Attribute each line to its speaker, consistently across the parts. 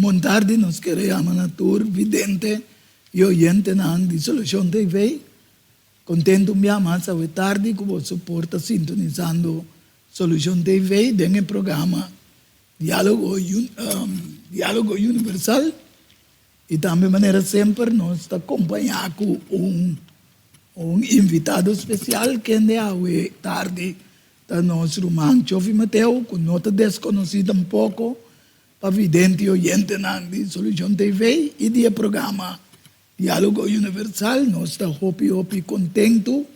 Speaker 1: Un bon tardi, nos kere yama na tur vidente y oyentenan di Solucion TV. Contento un bia mas awe tardi cu boso por ta sintonizando Solucion TV den e programa Dialogo Dialogo Universal y tambe manera semper nos ta compaña cu un un invitado especial kende awe tardi ta nos ruman Chofi Mateo cu no ta desconoci tampoco pa vidente y oyentenan di Solucion TV y di e programa Dialogo Universal. Nos ta hopi hopi contento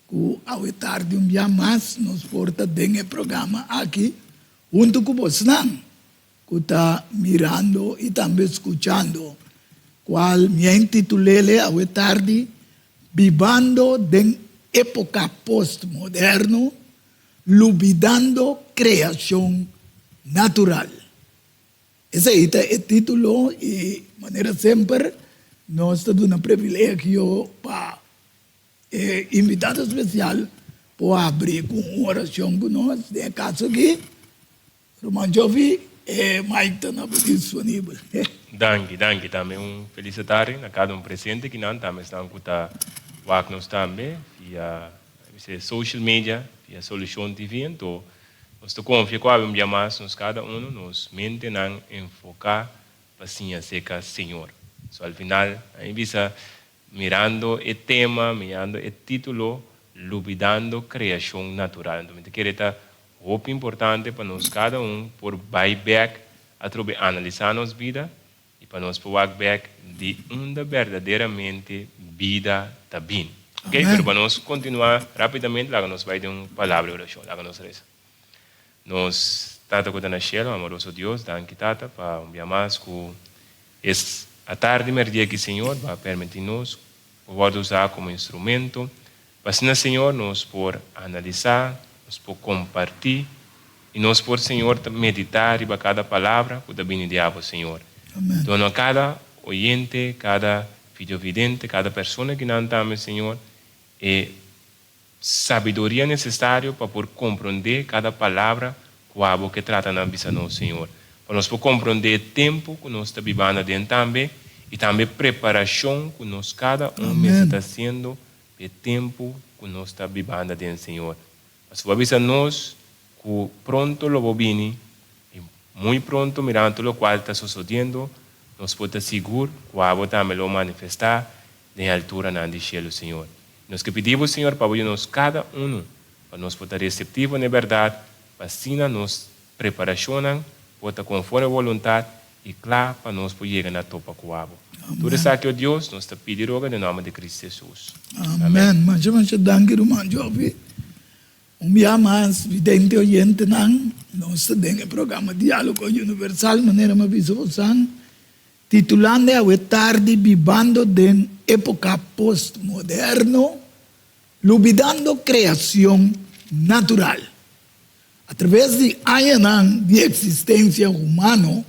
Speaker 1: cu awe tardi un bia mas nos por ta den e programa aki hunto cu bosnan cu ta mirando y tambe scuchando, cual mi a intitulele awe tardi Bibando den epoca postmoderno, lubidando creacion natural. Esei ta e título i manera semper nos ta duna privilegio pa e invitado spesial por habri ku un orashon ku nos. Den e kaso aki, Ruman Jovi, e mic ta na bo disponibel.
Speaker 2: Danki, danki. Tambe un felis tardi na kada un presente kinan, tambe esnan ku ta wak nos tambe via social media, via Solucion TV. Anto nos ta konfia ku awe un bia mas nos kada uno nos mentenan enfoká pa siña aserka Señor. So al final a mi bisa mirando e tema, mirando e título, Lubidando Kreashon Natural. Anto mi ta kere ta hopi importante pa nos kada un por bai bèk atrobe analisá nos bida i pa nos por wak bèk di unda berdaderamente bida ta bin. Ok, pero pa nos kontinuá rápidamente laga nos bai den un palabra di orashon. Laga nos resa. Nos Tata ku ta na shelu, amoroso Dios, danki Tata pa un bia mas ku es atardi merdia aki Señor bo a permití nos por wòrdu usá komo instrumento pa asina Señor nos por analisá, nos por kompartí i nos por Señor ta meditá riba kada palabra ku ta bini di abo Señor. Dona kada oyente, kada videovidente, kada persona ki nan tambe Señor e sabiduria nesesario pa por komprondé kada palabra ku abo ke trata na bisa nos, Señor. Pa nos por komprondé e tempu ku nos ta bibando aden tambe i tambe preparashon ku nos kada un mester ta hasiendo pa e tempu ku nos ta bibando aden, Señor. Pasobra bo a bisa nos ku pronto lo bo bini i muy pronto mirando tur lokual ta sosodiendo, nos por ta sigur ku abo tambe lo manifestá den e alturanan di shelu, Señor. Nos ke pidi Bo, Señor, pa Bo yuda nos kada unu pa nos por ta reseptivo na e bèrdat, pa asina nos preparashonnan por ta konforme Bo boluntat i kla pa nos por yega na topa ku Abo. Tur esaki, o Dios, nos ta pidi i roga den nòmber di Kristu Hesus.
Speaker 1: Amèn. Masha masha danki ruman Jovi. Un bia mas, vidente oyentenan, nos ta den e programa Diálogo Universal, manera mi a bisa bosan. Titulando e awe tardi Bibando den Epoca Postmoderno, Lubidando Creacion Natural. A traves di añanan di existencia humano,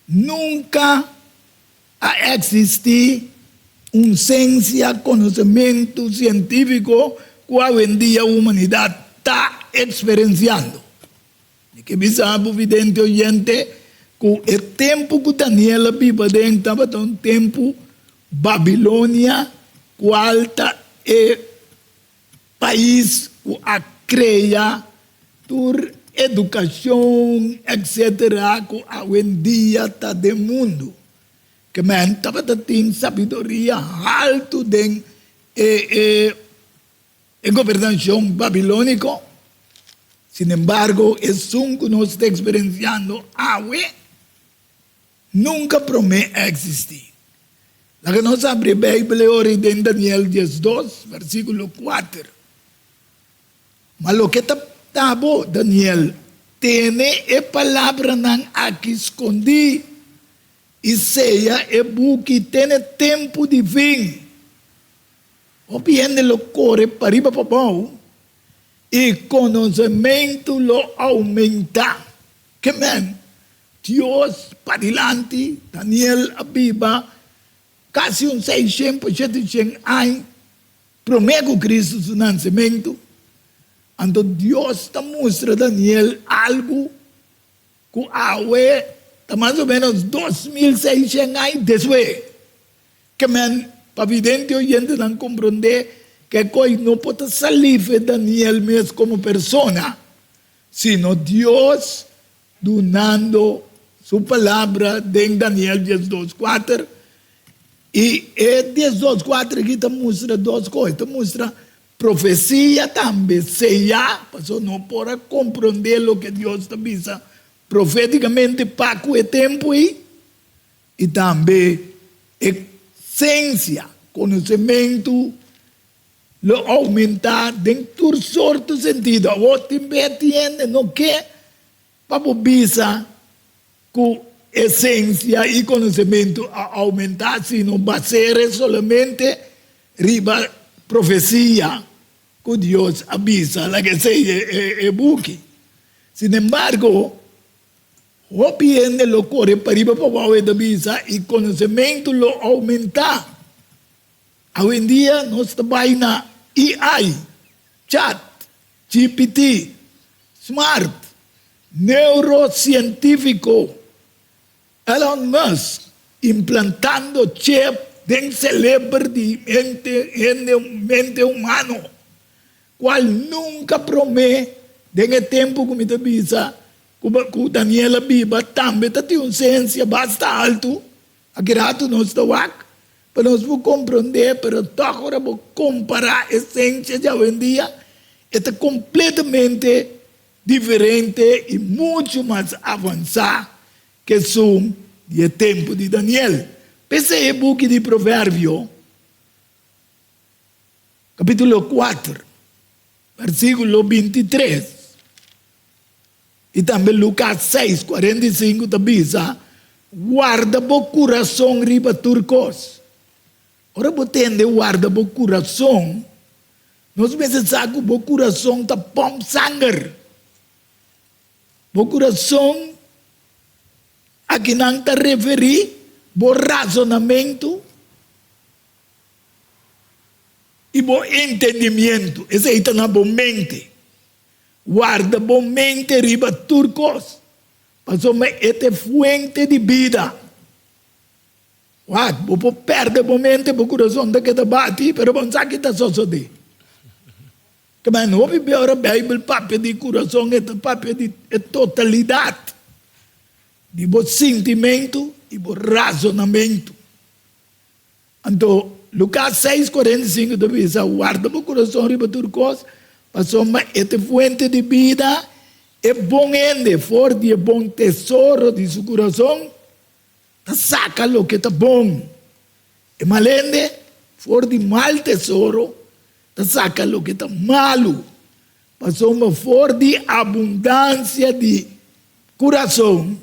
Speaker 1: nunca a existi un cencia, conocemento cientifico cu awendia humanidad ta experienciando. Mi ke bisa bo, vidente oyente, ku e tempu ku Daniel a biba den tabata un tempu Babilonia, kual ta e pais ku a krea tur edukashon etsetera ku awendia ta den mundu. Ke men tabata tin sabiduria haltu den e e. E gobernashon babilóniko, sinembargo, esun ku nos ta eksperensiando awe, nunka promé a eksistí. Laga nos abri e Beibel e ora ei den Daniel 12, versíkulo kuater. Ma loke ta ta bo, Daniel, tene e palabranan aki skondí i seya e buki te n'e tempu di fin. Hopi hende lo kore pariba pabou i konosementu lo oumentá. Ke men, Dios padilanti, Daniel a biba kasi un seishen pa shete shen aña promé ku Kristu su nansementu. Anto Dios ta mustra Daniel algu ku awe. ta mas o ménos 2600 aña despues. Ke men pa vidente oyentenan komprondé ku e kos no por ta salí fe Daniel mes komo persona, sino Dios dunando Su palabra den Daniel 12, 4. I e 12, 4 aki ta mustra dos kos. E ta mustra profesia tambe seyá, pasobra no por a komprondé loke Dios ta bisa profétikamente pa ku e tempu ei. I tambe e sensia, konosementu, lo oumentá den tur sorto sentido. Awor tin bes tin hende no ke pa bo bisa ku e sensia i konosementu a oumentá, sino bas'é solamente riba profesia ku Dios a bisa laga esei e buki. Sinembargo, Hopi hende lo kore pariba pabou, e ta bisa, i konosementu lo oumentá. Awendia nos ta bai na AI, Chat, GPT, Smart, neurosientífiko, Elon Musk implantando chip den seleber di hende mente humano, kual nunka promé den e tempu ku mi ta bisa Ku Daniel a biba tambe ta tin un sensia basta altu. Aki ratu nos ta wak pa nos por komprondé, pero tòg ora bo kompará e sensia di awendia, e ta kompletamente diferente i muchu mas avansá ku esun di e tempu di Daniel. P'esei e buki di Proverbio, kapítulo 4, Versíkulo 23 i tambe Lukas 6, 45 ta bisa, Warda bo kurason riba tur kos. Ora bo tende warda bo kurason, nos mester sa ku bo kurason ta pòmp sanger. Bo kurason akinan ta referí bo rasonamentu. I bo entendimientu, esei ta na bo mente. Warda bo mente riba tur kos, pasobra e ta e fuente di bida. Wak, bo por pèrdè bo mente, bo kurason ta keda bati, pero bo no sa ki ta sosodé. Kaba hopi bia ora Beibel papia di kurason, e ta papia di e totalidat di bo sintimentu i bo rasonamentu. Anto, Lukas 6, 45 ta bisa, Warda bo kurason riba tur kos, pasobra e ta e fuente di bida. E bon hende for di e bon tesoro di su kurason ta saka loke ta bon. E mal hende for di mal tesoro ta saka loke ta malu, pasobra for di abundansia di kurason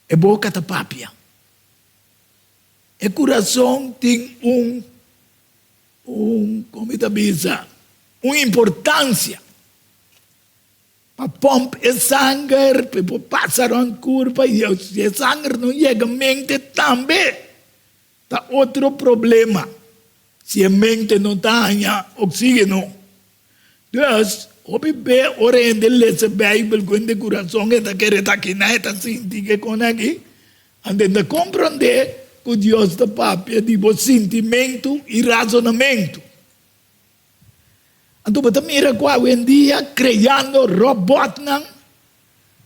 Speaker 1: e boka ta papia. E kurason tin un, un, kon mi ta bisa, un importansia pa pòmp e sanger, pa e por pasa rònt kurpa i si e sanger no yega mente tambe ta otro problema si e mente no ta haña oksígeno. Dus, hopi be ora hende lesa Bijbel ku hende kurason e ta kere ta kina e ta sinti ke kon aki, anto e ta komprondé ku Dios ta papia di bo sintimentu i rasonamentu. Anto bo ta mira ku awendia kreando robòtnan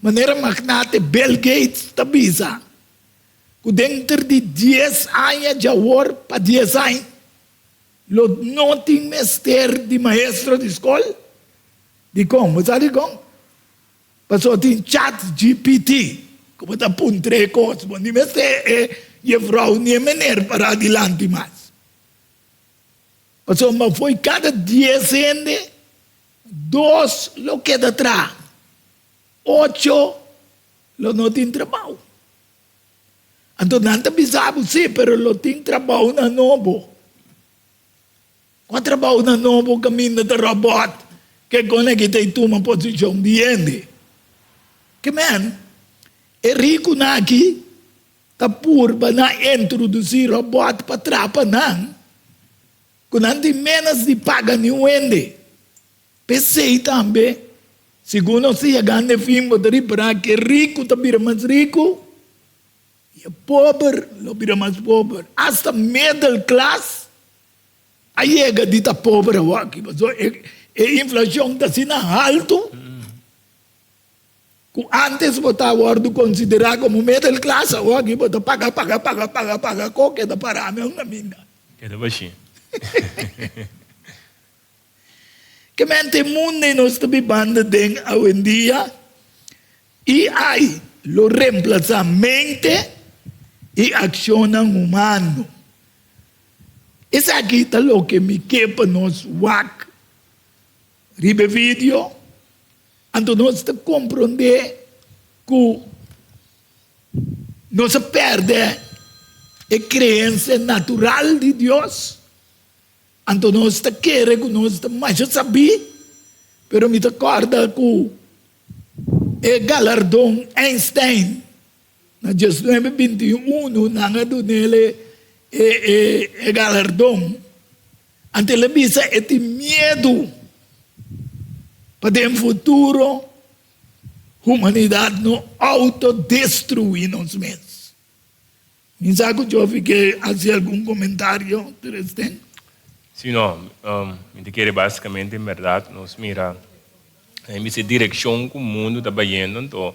Speaker 1: manera magnate Bill Gates ta bisa ku denter di dies aña djawor pa dies aña, Lo no tin mester di maestro di skol? Dikon? Bo sa dikon? Pasobra tin chat GPT ku bo ta puntra e kos. Bo no mester e jefrou ni e mener pará dilanti mas. Pasobra fo'i kada dies hende, dos lo keda traha, ocho lo no tin trabou. Anto nan ta bisa bo, Sí, pero lo tin trabounan nobo. Kua trabounan nobo kaminda ta robòt ke kon aki ta i tuma posishon di hende? Ke men, e rikunan aki ta purba na introdusí robòt pa trapa nan ku nan tin ménos di paga niun hende. P'esei tambe, segun nos ta yegando e fin, bo ta ripará ku e riku ta bira mas riku. I e pober lo bira mas pober. Asta middle class a yega di ta pober awor aki, pasobra e inflacion ta asina haltu ku antes bo ta wòrdu konsiderá komo middle class, awor aki bo ta paga, paga, paga, paga, paga, ko keda pará na un kaminda.
Speaker 2: Keda bashí.
Speaker 1: Ke mente mundu ei nos ta bibando den awendia? AI lo remplasá mente i akshonnan humano. Esaki ta loke mi ke pa nos wak riba e video, anto nos ta komprondé ku nos a pèrdè e kreensia natural di Dios. Anto nos ta kere ku nos ta masha sabí, pero mi ta kòrda ku e galardon Einstein na diesnuebe binti i unu nan a dun'el e e galardon, anto el a bisa e tin miedu pa den futuro humanidat no outodestruí nos mes. Mi sa ku Jovi ke hasi algun komentario teresten.
Speaker 2: Si no, mi ta kere basikamente en bèrdat nos mira en bisa e direkshon ku mundu ta bayendo anto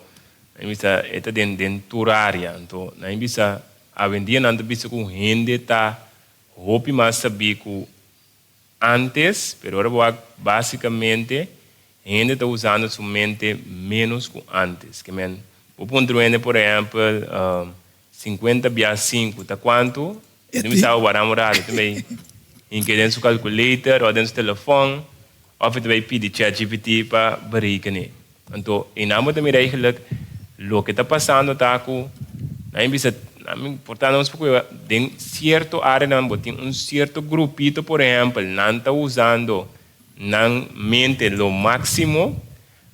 Speaker 2: en bisa e ta den den tur área anto nan en bisa awendia nan ta bisa ku hende ta hopi mas sabí ku Antes, pero ora bo wak basicamente hende ta usando su mente menos cu antes. Ke men, bo puntra un hende por ehempel, cincuenta bia cinco ta cuanto? E ta bisa bo wara un rato, e ta bay hinke den su calculator of den su telefon of e ta bay pidi ChatGPT pa berekene. Anto einan bo ta mira eigenlijk loke ta pasando ta ku nan a bisa nan por ta nos por cuba den cierto areanan bo tin un cierto grupito por ehempel nan ta usando nan mente lo maximo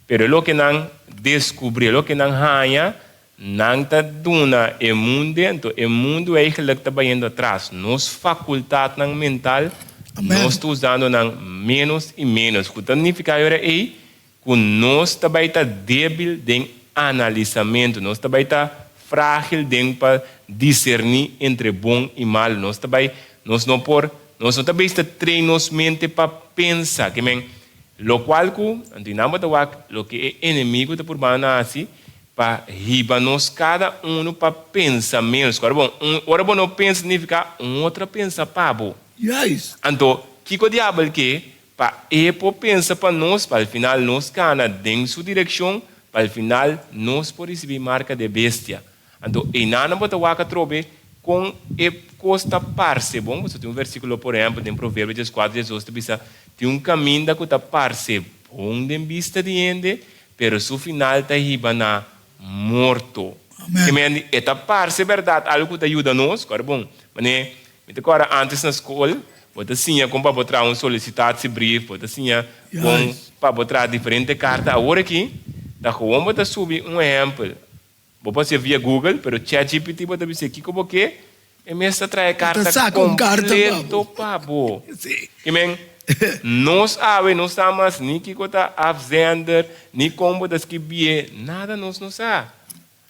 Speaker 2: pero e loke nan descubri e loke nan haña nan ta duna e munde anto e mundu eigenlijk ta bayendo atras nos facultadnan mental nos ta usando nan menos y menos ku ta nifica e ora ei Ku nos ta bai ta débil den analisamentu, nos ta bai ta frágil den pa diserní entre bon i malu, nos ta bai, nos no por, nos no ta bes ta train nos mente pa pensa, ke men, lokual ku, anto i nan bo ta wak loke e enemigu ta purba na hasi pa hiba nos kada unu pa pensa ménos. Ora bon, un, ora bo no pensa signifiká un otro a pensa pa bo.
Speaker 1: Juist.
Speaker 2: Anto, kiko diabel ke? Pa e por pensa pa nos, pa al final nos cana den su direccion, pa al final nos por ricibi marca de bestia. Anto eynana bo ta wak atrobe con e cos ta parce bon. Pasobra tin un versiculo por ehempel den Proverbio diescuatro diesdos ta bisa, Tin un caminda cu ta parce bon den bista di hende, pero su final ta hiba na morto.
Speaker 1: Amen.
Speaker 2: Ke men e ta parce berdad algo cu ta yuda nos, kore bon. Mane mi ta kora antes na scol, Bo ta siña kon pa bo traha un solicitatiebrief, bo ta siña kon pa bo traha diferente karta. Awor aki ta gewoon bo ta subi un ehèmpel. Bo por hasié via Google, pero ChatGPT bo ta bis'é kiko bo ke, e mes ta traha e karta kompleto pa bo. Ke men, nos awe no sa mas ni kiko ta afzender, ni kon bo ta skibié, nada nos no sa.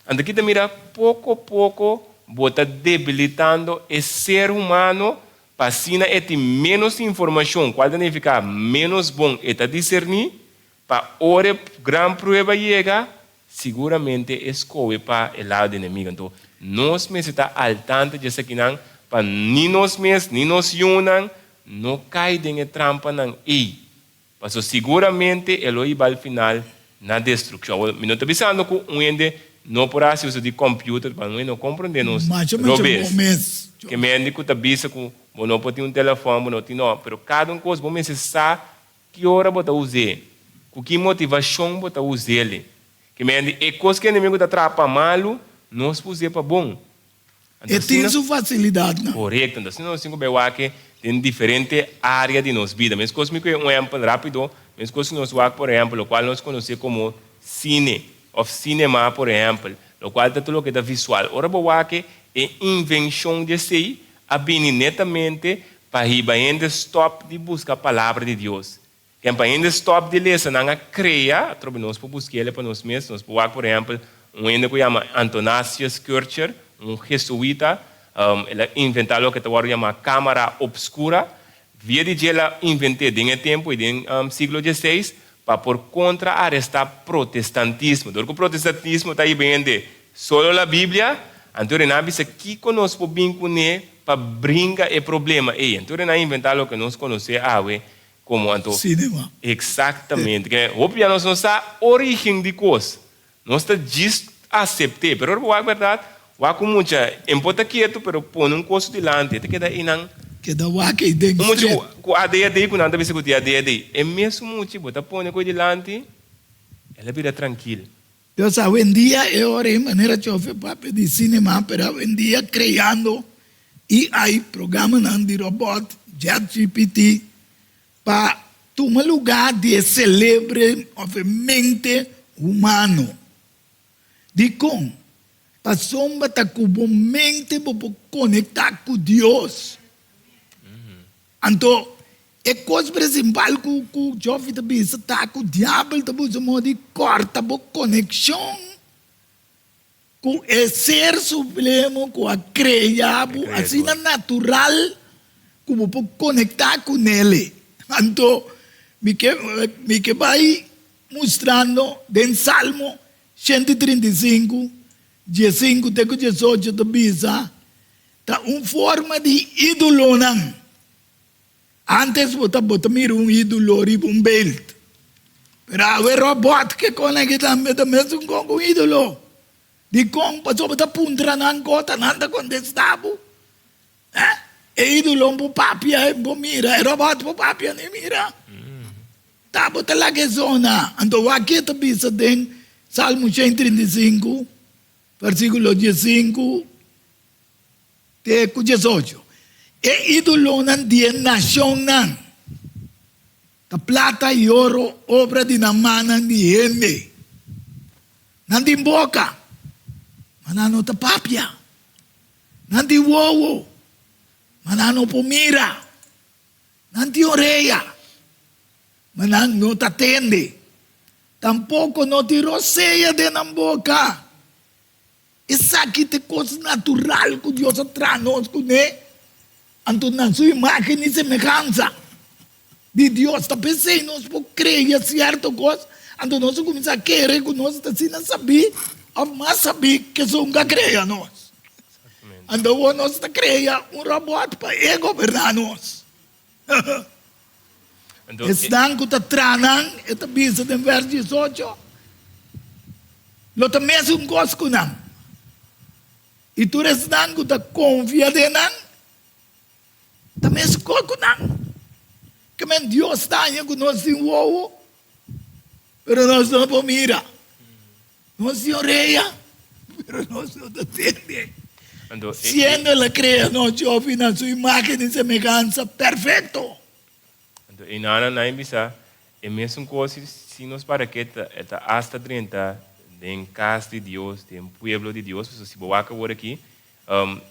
Speaker 2: Anto ki ta mira poko poko bo ta debilitando e ser humano pa asina e tin menos informacion, cual ta nifica menos bon e ta dicerni, pa ora e gran prueba yega, siguramente e scohe pa e lado di enemigo. Anto nos mester ta al tanto di esakinan pa ni nos mes ni nos yunan no cay den e trampanan ey. Paso siguramente e lo hiba al final na destrukshon. Awor, mi no ta bisando ku un hende no por hasi uso di kòmpiuter pa un hende no komprondé nos
Speaker 1: Macho macho
Speaker 2: robes.
Speaker 1: bo mes.
Speaker 2: Ke mende ku ta bisa ku bo no por tin un telefòn, bo no tin no. Pero kada un kos bo mester sa ki ora bo ta us'é, ku ki motivashon bo ta us'el. Ke mende e kos ku enemigu ta traha pa malu, nos por us'é pa bon.
Speaker 1: E tin su facilidadnan.
Speaker 2: Korekto. Entonces nos tin ku bai wak den diferente área di nos bida. Meskos mi kohe un ehèmpel rápido, meskos si nos wak por ehèmpel lokual nos konosé komo sine òf sinema por ehèmpel, lokual ta tur loke ta visual. Ora bo wak e invenshon di esei a bini netamente pa hiba hende stòp di buska palabra di Dios. Ken pa hende stòp di lesa, nan a krea, atrobe nos por busk'el pa nos mes, nos por wak por ehèmpel. Un hende ku yama Antonasius Kircher, un jesuita, el a inventá loke ta wòrdu yamá kámara opskura. Via di dje el a invent'é den e tempu i den siglo dieseis pa por kontra-arestá protestantismo. Dor ku protestantismo ta hiba hende solo la Biblia, anto nan a bisa kiko nos por bin kuné pa bringa e problema ei. Anto nan a inventá loke nos konosé awe komo anto.
Speaker 1: Sinema.
Speaker 2: Eksaktamente. Ke hopi bia nos no sa orígen di kos. Nos ta djis asept'é. Pero ora bo wak bèrdat, wak ku mucha en por ta ketu, pero pone un kos dilanti, e ta keda einan.
Speaker 1: Keda wak ei den
Speaker 2: Un mucha
Speaker 1: stret.
Speaker 2: ku ADHD, ku nan ta bisa ku tin ADHD, e mesun mucha bo ta pone ku e dilanti, el a bira trankil.
Speaker 1: Dios, awendia e ora ei manera chofe papia di cinema, pero awendia creando AI, programanan di robot, ChatGPT, pa tuma lugá di e selebre òf e mente humano. Dikon? Pasobra ta ku bo mente bo por konektá ku Dios. Anto, e kos prinsipal ku ku Jòfi ta bisa ta ku diabel ta buska moda di kòrta bo konekshon Ku e Ser Supremo ku a krea bo asina natural ku bo por konektá ku nele. Anto mi ke mi ke bai mustrando den Salmo 135, 15 te ku 18 ta bisa ta un forma di ídolonan. Antes bo ta bo ta mira un ídolo riba un beeld. Pero awe robot ke kon aki tambe ta mesun kon ku un ídolo. Dikon? Pasobra bo ta puntra nan kos, nan ta kontestá bo. Eh? E ídolo por papia, e por mira. E robot por papia ni mira. Ta bo ta laga e zona. Anto wak ke ta bisa den Salmo 135, versíkulo 15. Te ku 18, E ídolonan di e nashonnan ta plata i oro, obra di nan mannan di hende. Nan tin boka, ma nan no ta papia. Nan tin wowo, ma nan no por mira. Nan tin orea, ma nan no ta tende. Tampoko no tin rosea den nan boka. Esaki ta e kos natural ku Dios a traha nos kuné, anto na su imágen i semehansa di Dios. Ta p'esei nos por krea sierto kos, anto nos a kuminsá kere ku nos ta asina sabí òf mas sabí ku esun ku a krea nos. Anto awor nos ta krea un robòt pa e goberná nos. Esnan ku ta traha nan, e ta bisa den vèrs 18, lo ta mesun kos ku nan. I tur esnan ku ta konfia den nan, ta mesun kos ku nan. Ke men Dios ta haña ku nos tin wowo, pero nos no por mira. Nos tin orea, pero nos no ta tende. Siendo el a krea nos djobi na su imágen i semehansa perfekto.
Speaker 2: Anto e nana nan bisa e mesun kos si nos para ke e ta asta drenta den kas di Dios, den pueblo di Dios, pasobra si bo wak awor aki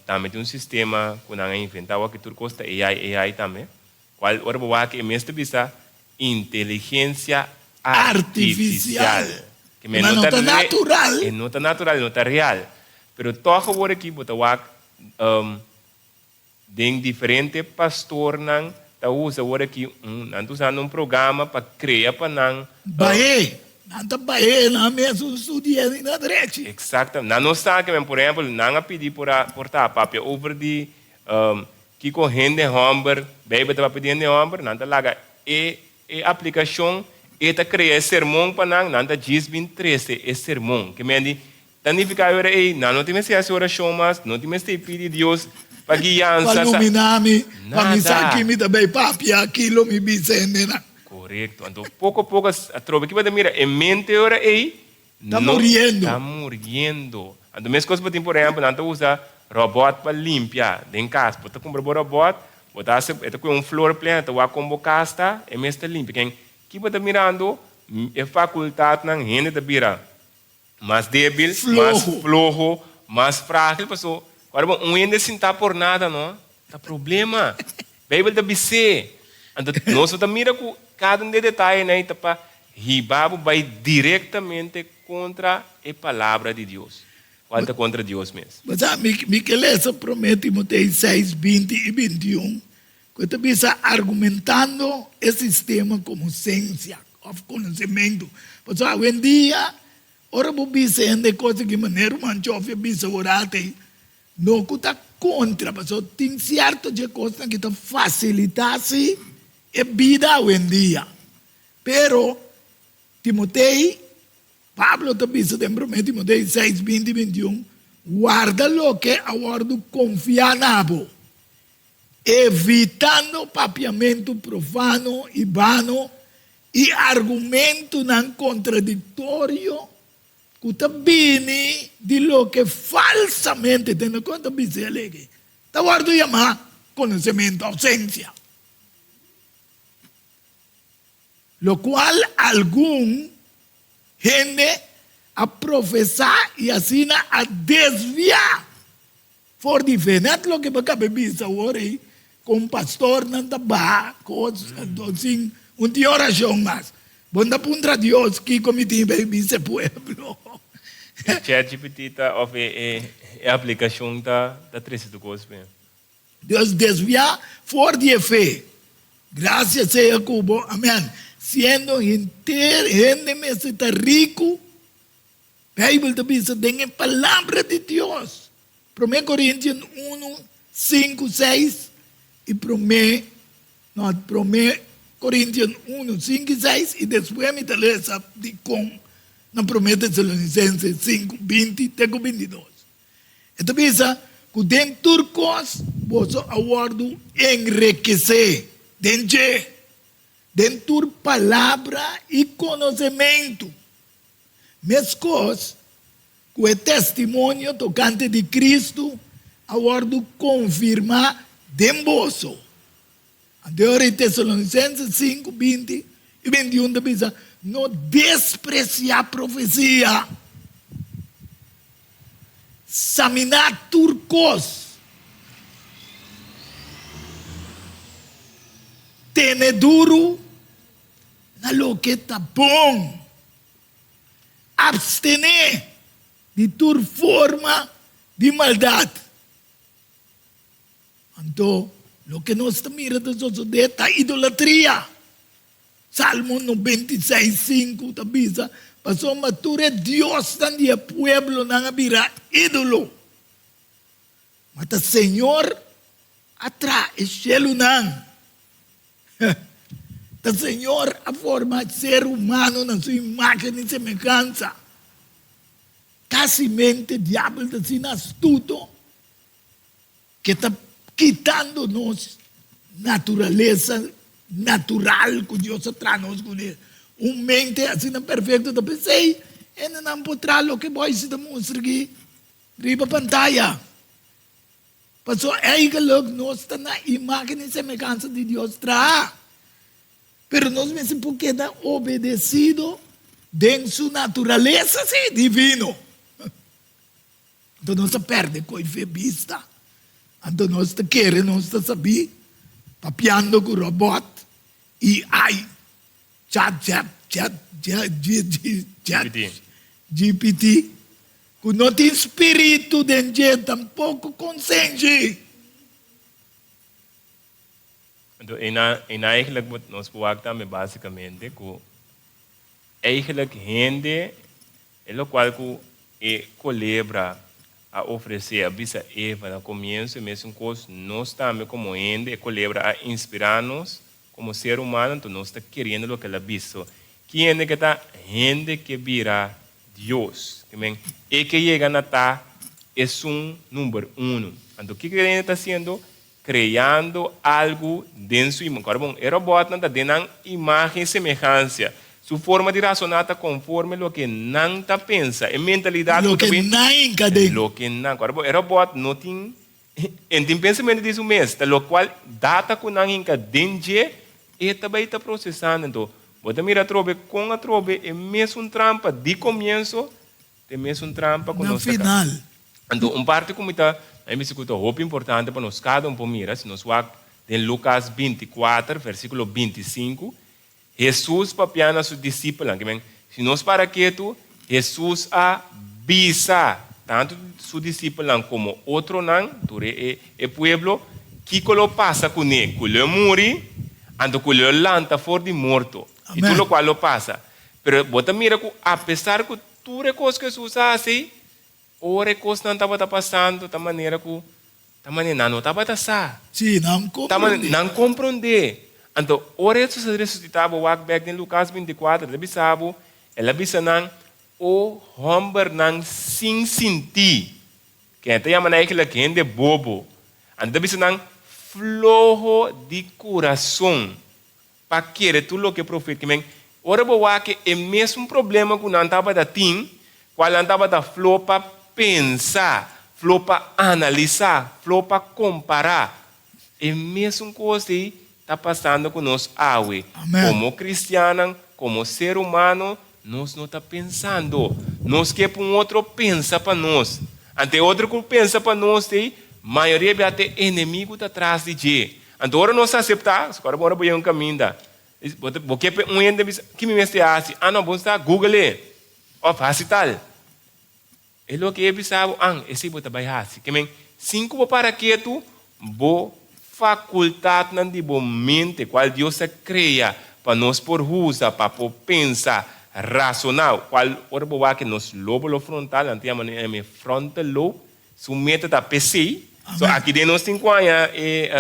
Speaker 2: tambe tin un sistema ku nan a inventa awor ki tur kos ta AI, AI tambe, kual ora bo wak e mes ta bisa Inteligencia artificial.
Speaker 1: Ke men no ta natural.
Speaker 2: E no ta natural, e no ta real. Pero tòg awor aki bo ta wak den diferente pastornan ta usa awor aki un, nan ta usando un programa pa krea pa nan.
Speaker 1: Bahe, nan ta bahe nan mes un studia ni na drechi.
Speaker 2: Exactamente. Nan no sa ke men, por ehempel, nan a pidi por a por ta papia over di Kiko hende hòmber, Beibel ta papia di hende hòmber, nan ta laga e e aplikashon, e ta krea e sermon pa nan, nan ta djis bin trese e sermon. Ke men di, ta nifiká e ora ei, nan no tin mester hasi orashon mas, no tin mester pidi Dios pa guiansa,
Speaker 1: Pa luminá mi, pa mi sa ki mi ta bai papia, ki lo mi bisa hendenan.
Speaker 2: Korekto. Anto poko poko atrobe ki bo ta mira e mente e ora ei,
Speaker 1: Ta muriendo.
Speaker 2: Ta muriendo. Anto meskos bo tin por ehempel nan ta usa robot pa limpia den kas. Bo ta kumpra bo robot, bo ta hasi e ta kue un floor plan, e ta wak kon bo kas ta, e mes ta limpia. Ken ki bo ta mirando e fakultatnan hende ta bira mas debil, mas floho, mas fragil paso ora bo un hende sinta por nada no ta problema. Beibel ta bis'é. Anto nos no ta mira ku kada un di e detayenan ei ta pa. hiba bo bai direktamente kontra e Palabra di Dios, kual ta kontra Dios mes.
Speaker 1: Bo sa, mi mi ke lesa Promé Timoteo seis, binti i bintiun, ku e ta bisa argumentando e sistema komo sensia òf konosementu. Pasobra awendia, ora bo bisa hende e kos aki, manera ruman Joffy a bisa ora ei, No ku ta kontra, pasobra tin sierto dje kosnan ki ta fasilitá sí e bida awendia. Pero Timotei, Pablo ta bisa den Promé Timotei seis, binti i bintiun, Warda loke a wòrdu konfiá na bo, evitando papiamentu profano i bano i argumentunan kontradiktorio Ku ta bini di loke falsamente, tene konta bisa e lege, ta wòrdu yamá konosementu òf sensia, lokual algun hende a profesá i asina a desviá For di fe, net loke bo kabe bisa awor ei, kon pastornan ta baha kos anto sin un tin orashon mas. Bo no ta puntra Dios kiko mi tin pa bisa e pueblo.
Speaker 2: E ChatGPT ta of e e aplikashon ta ta trese tur kos bien.
Speaker 1: Dios desvia for di e fe. Gracia sea ku bo. Amen. Siendo henter hende mester ta riku. Bijbel ta bisa den e Palabra di Dios, Promé Korintian unu, sinku, seis i Promé, no, Promé Korintian unu, sinku i seis i despues mi ta lesa dikon na Promé Tesalonisense sinku, 20 te ku 22. E ta bisa ku den tur kos boso a wòrdu enrekesé den dje, den tur palabra i konosementu. Meskos ku e testimonio tokante di Kristu a wòrdu konfirmá den boso. Anto e ora ei Tesalonisenses 5, 20 i 21 ta bisa, No despresiá profesia. Saminá tur kos. Tene duru na loke ta bon. Abstené di tur forma di maldat. Anto, loke nos ta mira ta sosodé ta idolatria. Salmo 96, 5 ta bisa, Pasobra tur e diosnan di e pueblonan a bira ídolo. Ma ta Señor a traha e shelunan. Ta Señor a forma ser humano na su imagen i semehansa. Casimente diabel ta asina astuto ke ta kitando nos naturalesa natural ku Dios a traha nos kuné. Un mente asina perfecto ta p'esei hendenan por traha loke boisi ta mustra aki riba pantaya. Pasobra eigenlijk nos ta na imagen i semehansa di Dios traha. Pero nos mester por keda obedecido den su naturalesa, sí, divino. Anto nos a perde koe fe bista. Anto nos ta kere nos ta sabí papiando ku robot i ai, chat, chat, chat, chat, chat, GPT. Ku no tin spiritu den dje, tampoko konsenshi.
Speaker 2: Anto einan einan eigenlijk bo nos por wak tambe basikamente ku eigenlijk hende e lokual ku e kolebra a ofresé a bisa Eva na komienso e mesun kos nos tambe komo hende e kolebra a inspirá nos komo ser humano anto nos ta keriendo loke el a bisa. So ki hende ke ta hende ke bira Dios. Ke men, e ke yega na ta esun number uno. Anto kiko e hende ta hasiendo? Kreando algu den su imagen. Kòrda bon, e robòtnan ta den nan imagen i semehansia. Su forma di rasoná ta konforme loke nan ta pensa. E mentalidat ku ta
Speaker 1: Loke
Speaker 2: bin.
Speaker 1: nan hinka den.
Speaker 2: Loke nan. Kòrda bon, e robòt no tin, e tin pensamentu di su mes. Ta lokual data ku nan hinka den dje, e ta bai ta prosesando. Anto, Bo ta mira atrobe kon atrobe e mesun trampa di komienso ta e mesun trampa ku
Speaker 1: Na
Speaker 2: nos ta ka.
Speaker 1: final.
Speaker 2: Anto un parti ku mi ta a mi bisa ku ta hopi importante pa nos kada un por mira, si nos wak den Lukas 24 versikulo 25, Hesus papia na su disipelnan. Ke men, si nos para ketu, Hesus a bisa tantu su disipelnan komo otronan, tur e e pueblo, kiko lo pasa kuné, ku lo e muri, anto ku lo e lanta for di morto, i tur lokual lo pasa. Pero bo ta mira ku apesar ku tur e kos ku Hesus a hasi, Ora e kosnan tabata pasando ta manera ku ta manera nan no tabata sa.
Speaker 1: Sí, nan komprondé.
Speaker 2: Nan komprondé. Anto, ora Hesus a resusitá, bo wak bèk den Lukas 24, el a bisa bo, el a bisa nan, O hòmbernan sin sintí, ken e ta yama nan eigenlijk hende bobo. Anto el a bisa nan, floho di kurason. Pa kere tur loke profet ke men. Ora bo wak e mesun problema ku nan tabata tin, kual nan tabata flo pa pensa, flo pa analisá, flo pa kompará. E mesun kos ei ta pasando ku nos awe. Komo kristiannan, komo ser humano, nos no ta pensando. Nos ke pa un otro pensa pa nos. Anto e otro ku pensa pa nos ei, mayoria bia ta e enemigu ta tras di dje. Anto ora nos aseptá, ora bo yega un kaminda, bo ke pa un hende bisa, ki mi mester hasi? Ah no, bo sa google e, òf hasi tal. E loke e bisa bo, an, esei bo ta bai hasi. Ke men, sin ku bo para ketu, bo fakultatnan di bo mente, kual Dios a krea pa nos por usa, pa por pensa, rasoná, kual ora bo wak nos lóbulo frontal, nan ta yama e frontal lobe, Su meta ta p'esei. So aki den nos tin ku haña e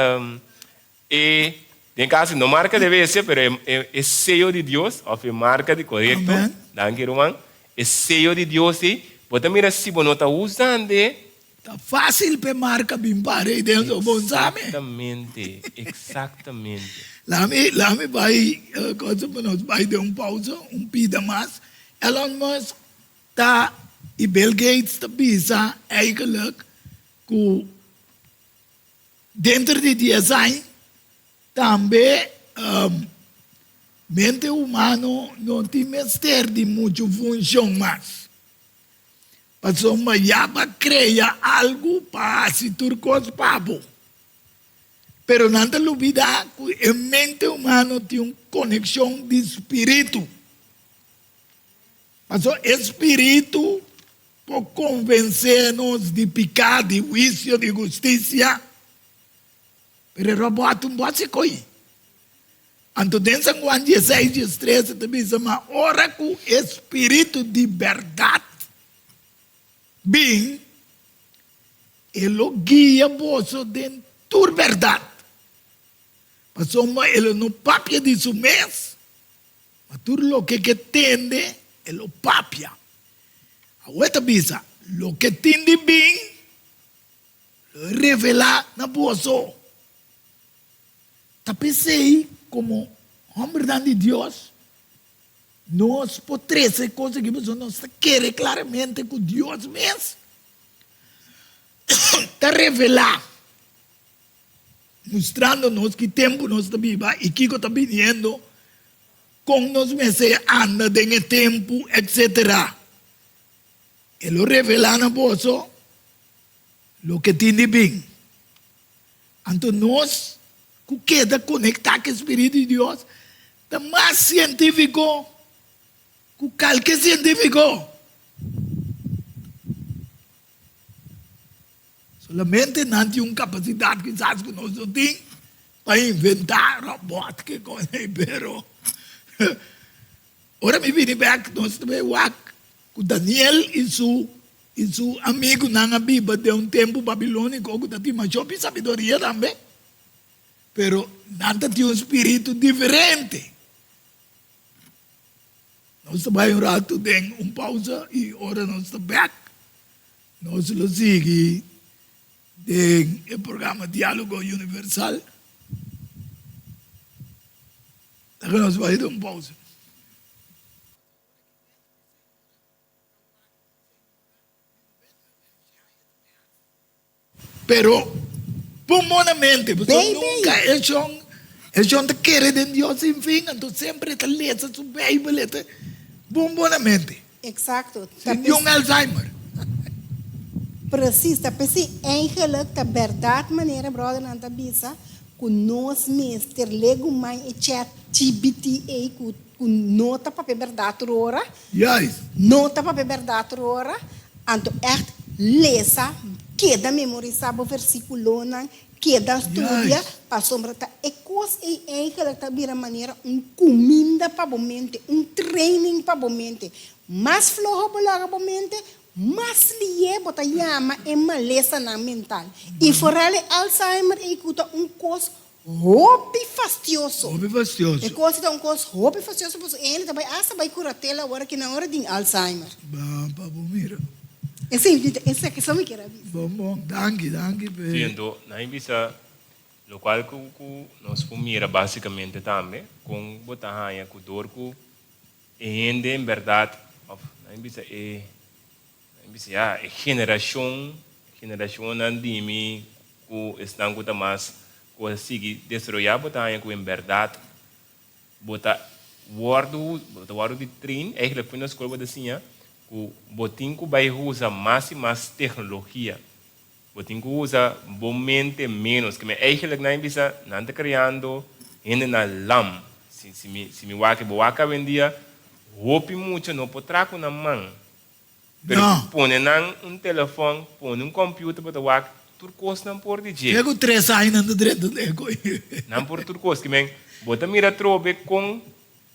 Speaker 2: e den kaso no marka de bestia pero e e seyo di Dios òf e marka di korekto. Danki ruman. E seyo di Dios ei bo ta mira si bo no ta usando e.
Speaker 1: Ta fásil p'e marka bin para ei den so bon sa mi.
Speaker 2: Eksaktamente, eksaktamente.
Speaker 1: Lami lami bai kosa pa nos bai den un pausa un pida mas. Elon Musk Ta y Bill Gates ta bisa eigenlijk cu denter di dies aña tambe mente humano no tin mester di mucho funcion mas. Pasobra ya bo a crea algo pa haci tur cos pa bo. Pero nan ta lubida cu e mente humano tin un conexion di spiritu. Pasobra e spiritu por konvensé nos di piká, di huisio, di hustisia, pero e robòt un bo hasi ko'i. Anto den San Juan dieseis, diestres e ta bisa, Ma ora ku e spiritu di bèrdat bin, e lo guia boso den tur bèrdat, pasobra e lo no papia di su mes, Ma tur loke ke tende, e lo papia. Awor e ta bisa, Loke tin di bin, lo e revelá na boso. Ta p'esei, komo hòmbernan di Dios, nos por trese e kos aki pasobra nos ta kere klaramente ku Dios mes ta revelá. Mustrando nos ki tempu nos ta biba i kiko ta biniendo, kon nos mester anda den e tempu, etsetera. E lo revelá na boso loke tin di bin. Anto nos ku keda konektá ku e spiritu di Dios ta mas sientífiko ku kalke sientífiko. Solamente nan tin un kapasidat kisas ku nos no tin pa inventá robòt ke kos ei, pero ora mi bini bèk nos ta bai wak ku Daniel i su i su amigunan a biba den un tempu babilóniko ku ta tin masha hopi sabiduria tambe, pero nan ta tin un spiritu diferente. Nos ta bai un ratu den un pausa i ora nos ta bèk Nos lo sigui den e programa Diálogo Universal. Laga nos bai den un pausa. Pero pon bo na mente, pasobra nunka e shon, e shon ta kere den Dios sin fin, anto semper e ta lesa su Bijbel, e ta pon bo na mente.
Speaker 3: Exacto.
Speaker 1: Sin niun Alzheimer.
Speaker 3: Precies, ta p'esei eigenlijk ta berdad manera brothernan ta bisa. Ku nos mester legumai e chat GPT ei ku ku no ta papia bèrdat tur ora.
Speaker 1: Juist.
Speaker 3: No ta papia bèrdat tur ora. Anto ègt lesa, keda memorisá bo versíkulonan, keda studia, pasobra ta e kos ei eigenlijk ta bira manera un kuminda pa bo mente, un training pa bo mente. Mas floho bo laga bo mente, Mas lié bo ta yama e malesanan mental. I foral e Alzheimer ei ku ta un kos hopi fastioso.
Speaker 1: Hopi fastioso.
Speaker 3: E kos ei ta un kos hopi fastioso pasobra e hende ta bai asta bai kuratela awor aki nan ora tin Alzheimer.
Speaker 1: Ban pa bo mira.
Speaker 3: Esei mi ta esaki so mi kier a bisa.
Speaker 1: Bon bon danki danki p'e.
Speaker 2: Sí anto nan a bisa lokual ku ku nos por mira basikamente tambe kon bo ta haña ku dor ku E hende en berdad, of nan bisa e, nan bisa ya, e generacion, generacionnan di mi cu esnan cu ta mas, cu a sigui desaroya bo ta haña cu en berdad bo ta wordo, bo ta wordo di train, eigenlijk for na school bo ta siña cu bo tin cu bay usa mas y mas tecnologia, bo tin cu usa bo mente menos, ke men eigenlijk nan bisa nan ta creando hendenan lam, si si mi si mi wak bo wak awendia hopi mucha no por traha cu nan man, pero
Speaker 1: No.
Speaker 2: pone nan un telefon, pone un computer bo ta wak tur cos nan por di dje.
Speaker 1: Te cu tres aña nan ta drenta den e.
Speaker 2: Nan por tur cos, ke men bo ta mira atrobe con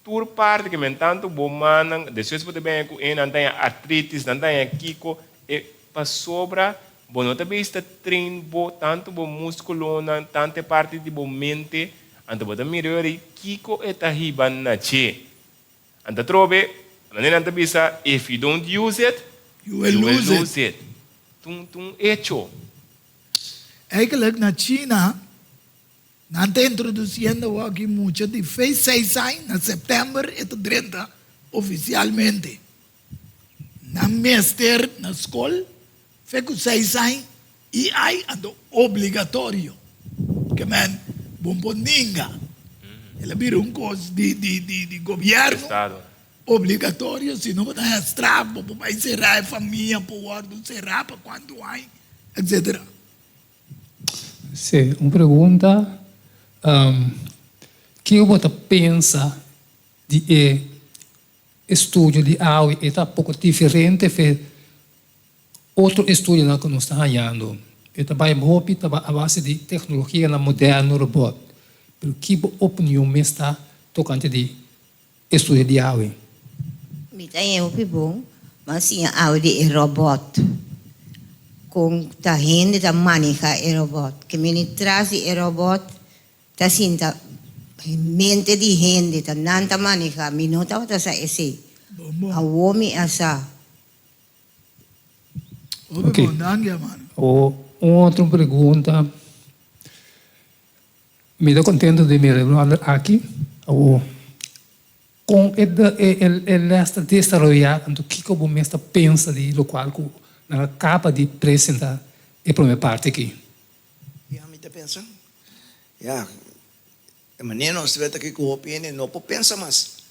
Speaker 2: Tur parti ke men tantu bo mannan, despues bo ta bini ku e nan ta haña artritis, nan ta haña kiko, e pasobra bo no ta bisa ta train bo tantu bo muskulonan, tantu e parti di bo mente, anto bo ta mira yori kiko e ta hiba na dje. Anto atrobe, manera nan ta bisa, if you don't use it,
Speaker 1: You will
Speaker 2: you will
Speaker 1: lose it.
Speaker 2: lose it. Ta un echo.
Speaker 1: Eigenlijk na China Nan ta introduciendo awor aki mucha di fe seis aña, na september e ta drenta oficialmente. Nan mester na scol fe cu seis aña y ai anto obligatorio. Ke men bon por ninga. El a bira un cos di di di di gobierno
Speaker 2: Estado.
Speaker 1: obligatorio, si no bo ta haña straf, bo por bay cera e famia por wordo cera pa cuanto aña, etcetera.
Speaker 4: Sí, un pregunta. Kiko bo ta pensa di e estudio di awe? E ta poko diferente fe otro estudionan ku nos ta hañando. E ta bai hopi ta a base di teknologianan moderno, robot. Pero ki bo opinion mes ta tokante di Estudio di awe.
Speaker 5: Mi ta haña hopi bon, ma siña awe di e robot. Kon ta hende ta maneha e robot. Ke mene tras di e robot ta sinta mente di hende, ta nan ta maneha. Mi no tabata sa esei. Awor mi a sa.
Speaker 1: Hopi bon, danki hermano.
Speaker 4: Un otro pregunta. Mi ta contento di mira e brother aki. Awor, con e e les ta desaroya, anto kico bo mes ta pensa di locual cu nan a caba di presenta e prome parti aki?
Speaker 6: Ya, mi ta pensa, ya, e manera nos ta wet aki cu hopi hende no por pensa mas.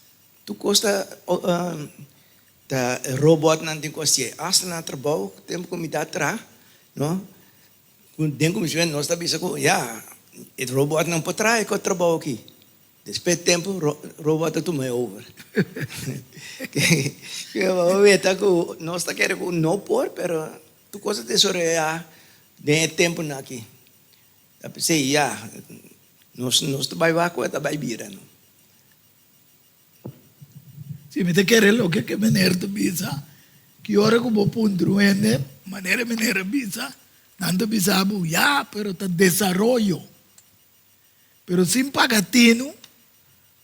Speaker 6: Tur cos ta ta robotnan tin cu hacié. Hasta na trabao, tempo cu mi ta traha, no, Den kuminsamentu nos ta bisa ku ya, e robotnan por traha e trabou aki. Despues di tempu robot ta tuma e over. Bo weta ku nos ta kere ku no por, pero tur kos ta desaroyá den e tempunan aki. Ta p'esei ya, nos nos ta bai wak ku e ta bai bira.
Speaker 1: Si mi ta kere loke ke meneer ta bisa, ki ora ku bo puntra un hende, manera e meneer a bisa, nan ta bisa bo, ya, pero ta desaroyo. Pero sin paga tinu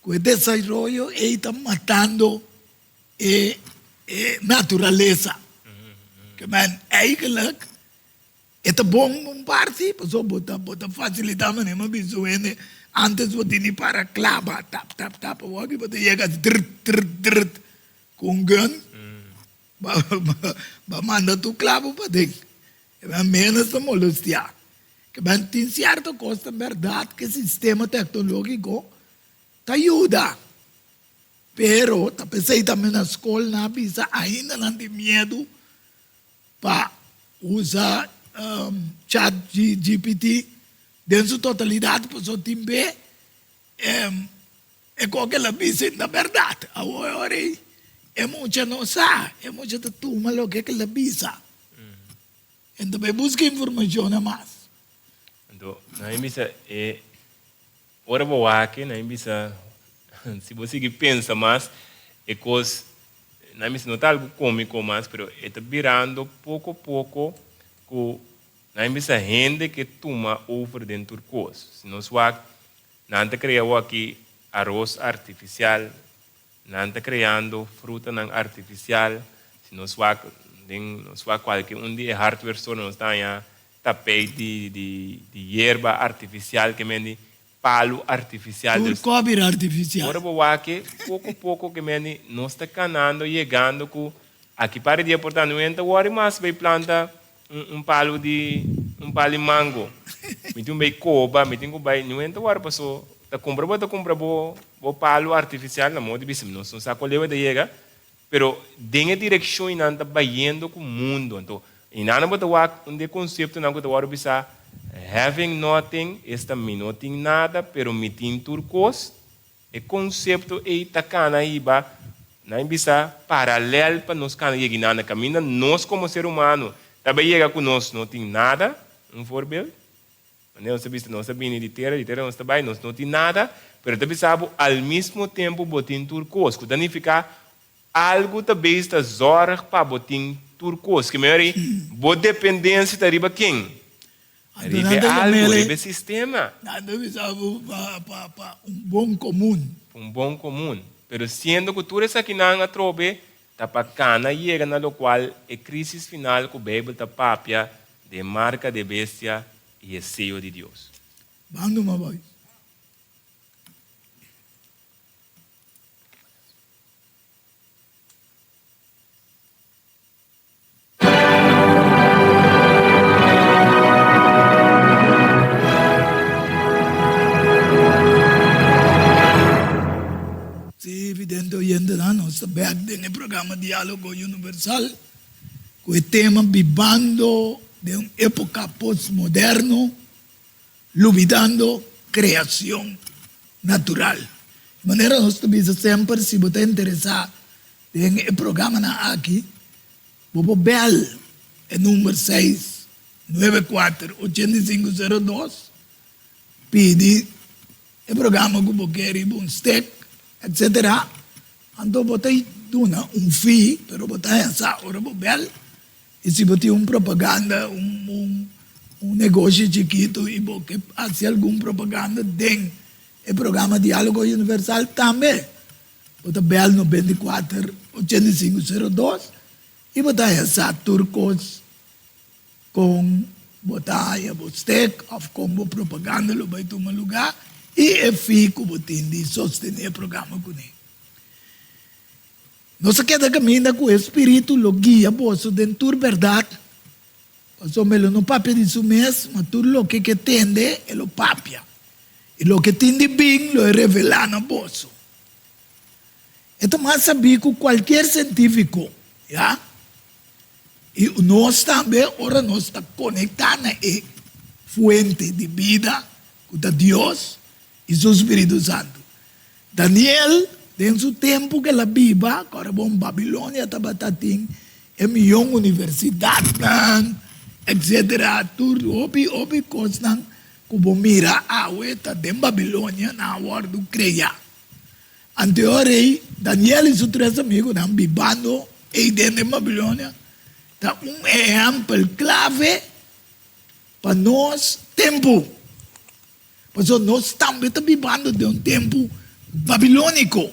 Speaker 1: ku e desaroyo ei ta matando e e naturalesa. Ke men eigenlijk E ta bon un parti pasobra bo ta bo ta facilita manera mi a bisa un hende antes bo tin di para claba tap tap tap awor aki bo ta yega asi drrt drrt drrt cu un gun ba ba manda tur clabo paden e men menos ta molestia ke men tin cierto cos ta berdad ke sistema tecnologico ta yuda pero ta pesey tambe na scol nan a bisa ainda nan tin miedo Pa usa chat GPT Den su totalidat pasobra tin be e kos ku el a bisa ta bèrdat. Awor e ora ei e mucha no sa, e mucha ta tuma loke ku el a bisa. E ta bai buska informashonnan mas.
Speaker 2: Anto nan a bisa e ora bo wak nan a bisa si bo sigui pensa mas e kos nan a bisa no ta algu komiko mas pero e ta birando poko poko ku Nan bisa hende ke tuma over den tur kos. Si nos wak, nan ta krea awor-aki aros artifisial, nan ta kreando frutanan artifisial. Si nos wak den nos wak kualke un di e hardware store nos ta haña tapeit di di di yerba artifisial ke men di palu artifisial.
Speaker 1: Tur
Speaker 2: Dus
Speaker 1: kos bira artifisial.
Speaker 2: ora bo wak e poko poko ke men di nos ta kanando yegando ku aki par di dia por ta no ta wòri mas bai planta Un palu di un palu di mango mi tin ku bai koba mi tin ku bai niun hende ta wòrdu paso ta kumpra bo ta kumpra bo bo palu artifisial na modo di bisa nos no sa kual leu e ta yega pero den e direkshon i nan ta bayendo ku mundu anto i nan bo ta wak un di e konseptonan ku ta wòrdu bisa having nothing esta mi no tin nada pero mi tin tur kos. E konsepto ei ta kana hiba na e bisa paralèl pa nos kana yega inanda kaminda nos komo ser humano ta bai yega ku nos no tin nada, un voorbeeld, manera nos ta bisa nos ta bini di tera, di tera nos ta bai, nos no tin nada, pero ta bisa bo al mismo tempo bo tin tur kos, ku ta nifiká algu ta beis ta zòrg pa bo tin tur kos, ke mehor ei bo dependensia ta riba ken?
Speaker 1: Anto nan
Speaker 2: Riba e
Speaker 1: ta
Speaker 2: algu,
Speaker 1: yam'el
Speaker 2: riba e sistema.
Speaker 1: Nan ta bisa bo pa pa pa un bon komun.
Speaker 2: Pa un bon komun. Pero siendo ku tur esakinan atrobe ta pa kana yega na lokual e krisis final ku Beibel ta papia di e marka di e bestia i e seyo di Dios.
Speaker 1: Ban duma boys. Sí, vidente oyentenan, nos ta bek den e programa Diálogo Universal ku e tema Bibando den un époka postmoderno, lubidando kreashon natural. Di manera nos ta bisa semper, si bo ta interesá Den e programanan aki bo por bel e number seis nuebe kuater ochenta i sinku sero dos, pidi e programa ku bo ke riba un stek etcetera. Anto bo ta duna un fee pero bo ta hesa ora bo bel i si bo tin un propaganda un un negoshi chikitu i bo ke hasi algun propaganda den e programa Dialogo Universal tambe. Bo ta bel 94 85 02 i bo ta haña sa tur kos kon bo ta haña bo stek òf kon bo propaganda lo bai tuma lugá i e fee ku bo tin di sostené e programa kuné. Nos a keda kaminda ku e Spiritu lo guia boso den tur bèrdat, pasobra e lo no papia di su mes, ma tur loke ke tende e lo papia, i loke tin di bin lo e revelá na boso. E ta mas sabí ku kualkier sientífiko, ya. I nos tambe ora nos ta konektá na e fuente di bida ku ta Dios i su spiritu santu. Daniel, den su tempu ku el a biba, ku ora bon Babilonia tabata tin e miyon universidatnan, etsetera, tur hopi hopi kosnan ku bo mira awe ta den Babilonia nan a wòrdu kreá. Anto rei Daniel i su tres amigunan bibando ei den den Babilonia ta un ehèmpel klave pa nos tempu. Pasobra nos tambe ta bibando den un tempu babilóniko.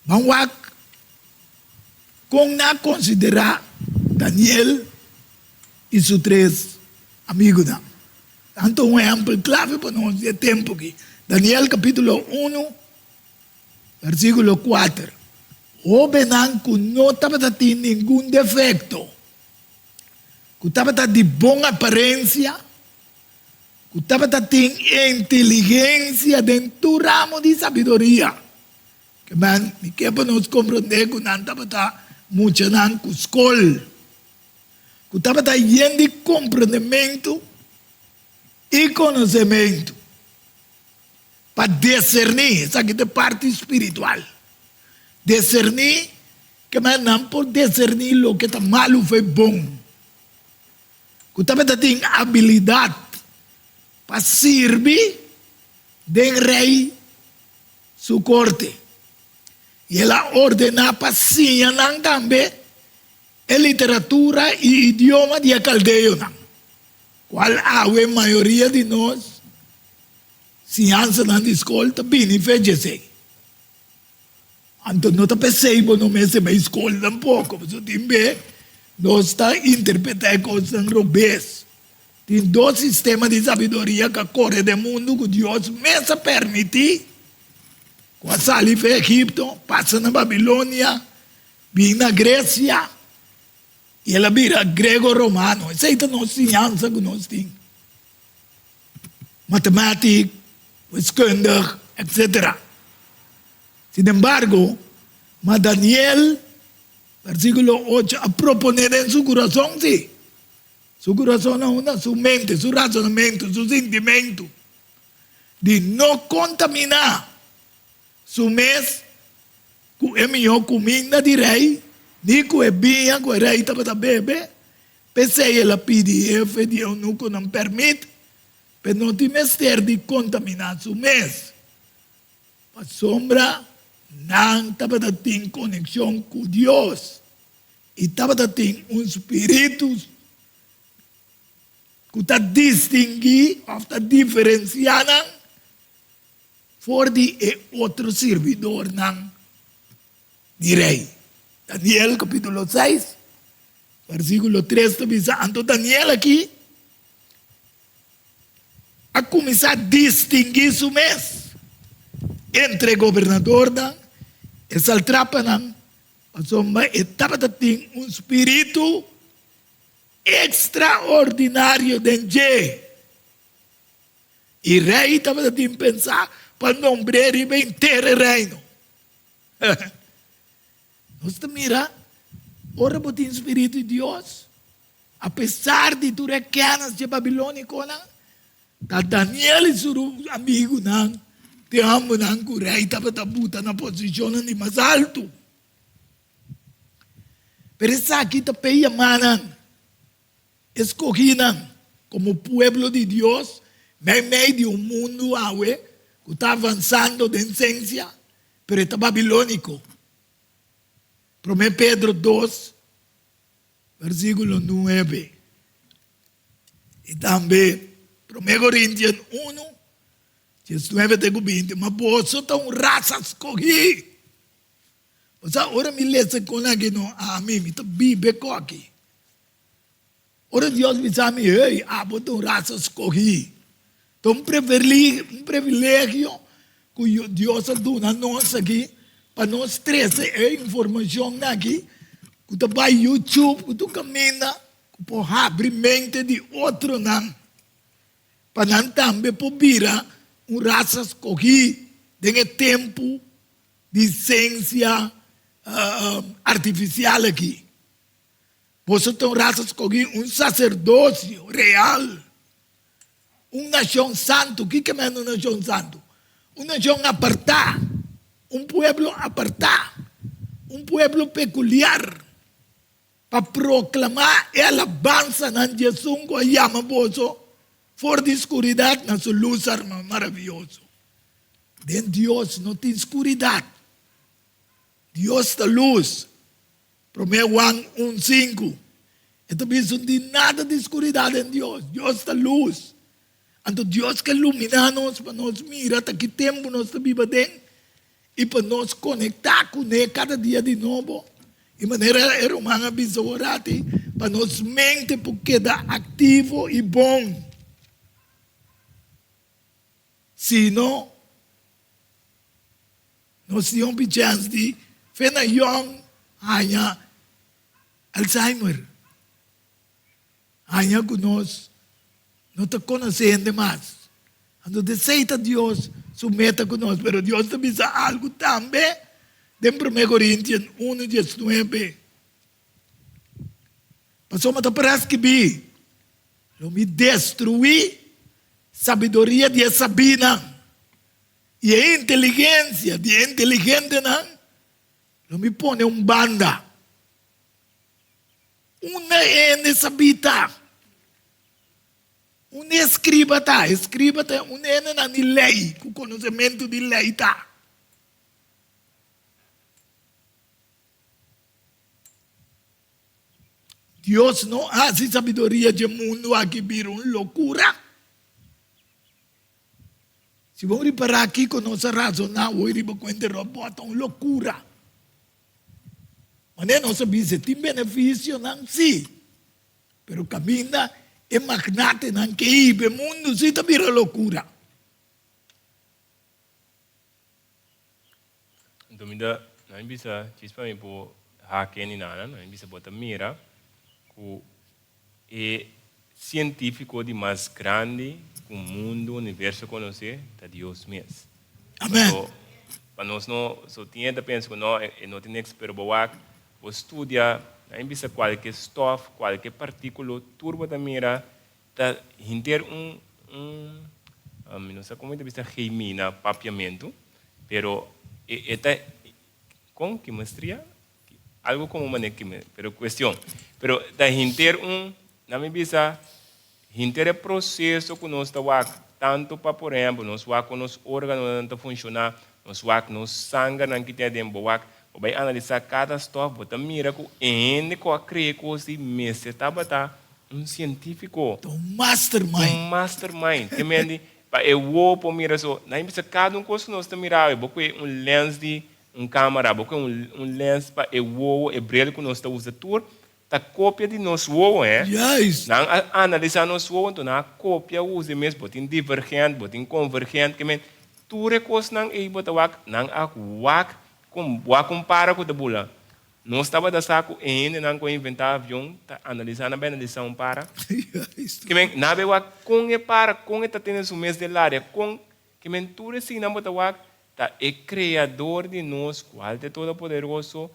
Speaker 1: Ban wak kon nan a konsiderá Daniel i su tres amigunan. Nan ta un ehèmpel klave pa nos di e tempu akí. Daniel kapítulo unu, versíkulo kuater, Hóbennan ku no tabata tin ningun defekto, ku tabata di bon aparensia, ku tabata tin inteligensia den tur ramo di sabiduria. Ke men, mi ke pa nos komprondé ku nan tabata muchanan ku skol. ku tabata yen di komprendementu i konosementu pa deserní, esaki ta e parti spiritual, deserní ke manera nan por deserní loke ta malu for e bon, ku tabata tin abilidat pa sirbi den rei su korte. I el a ordená pa siña nan tambe e literatura i idioma di e kaldeonan, kual awe mayoria di nos siñansanan di skol ta bini fe djesei. Anto no ta p'esei bo no mester bai skol tampoko, pasobra tin be nos ta interpretá e kosnan robes. Tin dos sistema di sabiduria ku a kore den mundu ku Dios mes a permití, ku a sali for Egipto, pasa na Babilonia, bin na Gresia, i el a bira grego-romano. Esei ta nos siñansa ku nos tin, matematik, wiskundig, etsetera. Sinembargo, ma Daniel, versikulo ocho, a proponé den su kurason, sí. Su kurason a unda su mente, su rasonamentu, su sintimentu di no kontaminá su mes ku e mihó kuminda di rei ni ku e biña ku e rei tabata bebe. P'esei el a pidi hefe di eunukonan pèrmit p'e no tin mester di kontaminá su mes, pasobra nan tabata tin konekshon ku Dios. I tabata tin un spiritu ku ta distinguí òf ta diferensiá nan for di e otro sirbidornan di rei. Daniel kapítulo seis, versíkulo tres ta bisa, Anto Daniel aki a kuminsá distinguí su mes entre e gobernadornan, e saltrapanan, Pasobra e tabata tin un spiritu ekstraordinario den dje, i rei tabata tin pensá pa nombr'é riba henter e reino. Nos ta mira, ora bo tin spiritu di Dios, apesar di tur e kènis dje babilónikonan, Ta Daniel i su amigunan te hòmbernan ku rei tabata buta na posishonnan di mas altu. Pero esaki ta p'e yamá nan, e skohínan, komo pueblo di Dios meimei di un mundu awe ku ta avansando den sensia, pero e ta babilóniko. Promé Pedro dos, Versíkulo nuebe. I tambe Promé Korintian unu, diesnuebe te ku binti, Ma boso ta un rasa skohí. Bo sa, ora mi lesa kon aki no, ami, mi ta biba e koki. Ora Dios bisa mi, Hey, abo ta un rasa skohí. Ta un privilegio ku Dios a duna nos aki pa nos trese e informashon aki ku ta bai YouTube ku tur kaminda ku por habri mente di otronan pa nan tambe por bira un rasa skohí den e tempu di sensia artifisial aki. Boso ta un rasa skohí, un saserdosio real. Un nashon santu. Kiko mester un nashon santu? Un nashon apartá, un pueblo apartá, un pueblo pekuliar, pa proklamá e alabansanan di esun ku a yama boso for di skuridat na su lus maravioso. Den Dios no tin skuridat. Dios ta lus. Promé Juan un sinku, e ta bisa, No tin nada di skuridat den Dios. Dios ta lus. Anto Dios ke luminá nos pa nos mira ta ki tempu nos ta biba den i pa nos konektá kuné kada dia di nobo. I manera e ruman a bisa orati, pa nos mente por keda aktivo i bon. Sino. Nos tin hopi chèns di fe na yòn haña Alzheimer, haña ku nos no ta konosé hende mas. Anto esei ta Dios su meta ku nos. Pero Dios ta bisa algu tambe den Promé Korintian unu diesnuebe. Pasobra ta para skibí, Lo mi destruí sabiduria di e sabínan, i e inteligensia di e inteligentenan lo mi pone un banda. Unda e hende sabí ta? Unda e escriba ta? Escriba ta unda e hendenan di lei, ku konosementu di lei ta. Dios no hasi sabiduria dje mundu aki bira un lokura. Si bo ripará kiko nos a razoná hoy riba kuenta e robot ta un lokura. Manera nos a bisa tin benefisionan sí, pero kaminda e magnatenan ke hiba e mundu sí ta bira lokura.
Speaker 2: Anto mi ta, nan mi bisa, djis pa mi por hake ni nada, nan mi bisa bo ta mira ku e sientífiko di mas grandi ku mundu, universo konosé ta Dios mes.
Speaker 1: Amen.
Speaker 2: Paso, pa nos no, so tin hende ta pensa ku no, e no tin niks, pero bo wak, bo studia, nan mi bisa kualke stòf, kualke partíkulo, tur bo ta mira Ta henter un un mi no sa como ta bisa chemie na papiamento, pero e e ta con kimestria? Algo como mane kime pero cuestion. Pero ta henter un na mi bisa henter e proceso cu nos ta wak tanto pa por ehempel nos wak con nos organonan ta funciona, nos wak nos sangernan ki tin aden bo wak bo bay analisa cada stof bo ta mira cu e hende cu a crea e cos di mester tabata Un sientífiko.
Speaker 1: Ta un mastermind.
Speaker 2: Un mastermind. Te men di, pa e wowo por mira so. Nan bisa kada un kos ku nos ta mira awe, bo kue un lens di un kamera, bo kue un un lens pa e wowo, e bril ku nos ta usa tur, ta kopia di nos wowo, hè.
Speaker 1: Juist.
Speaker 2: Nan a analisá nos wowo, anto nan a kopia usa e mes. Bo tin divergent, bo tin konvergent, ke men tur e kosnan ei bo ta wak, nan a wak kon wak un para ku ta bula. Nos tabata sa ku e hendenan ku a inventá avion ta analisá nan bai analisá un para. Ke men, nan a bai wak kon e para, kon e ta tene su mes den laria, kon. Ke men tur eseinan bo ta wak ta e Kreador di nos, kual ta e Todopoderoso,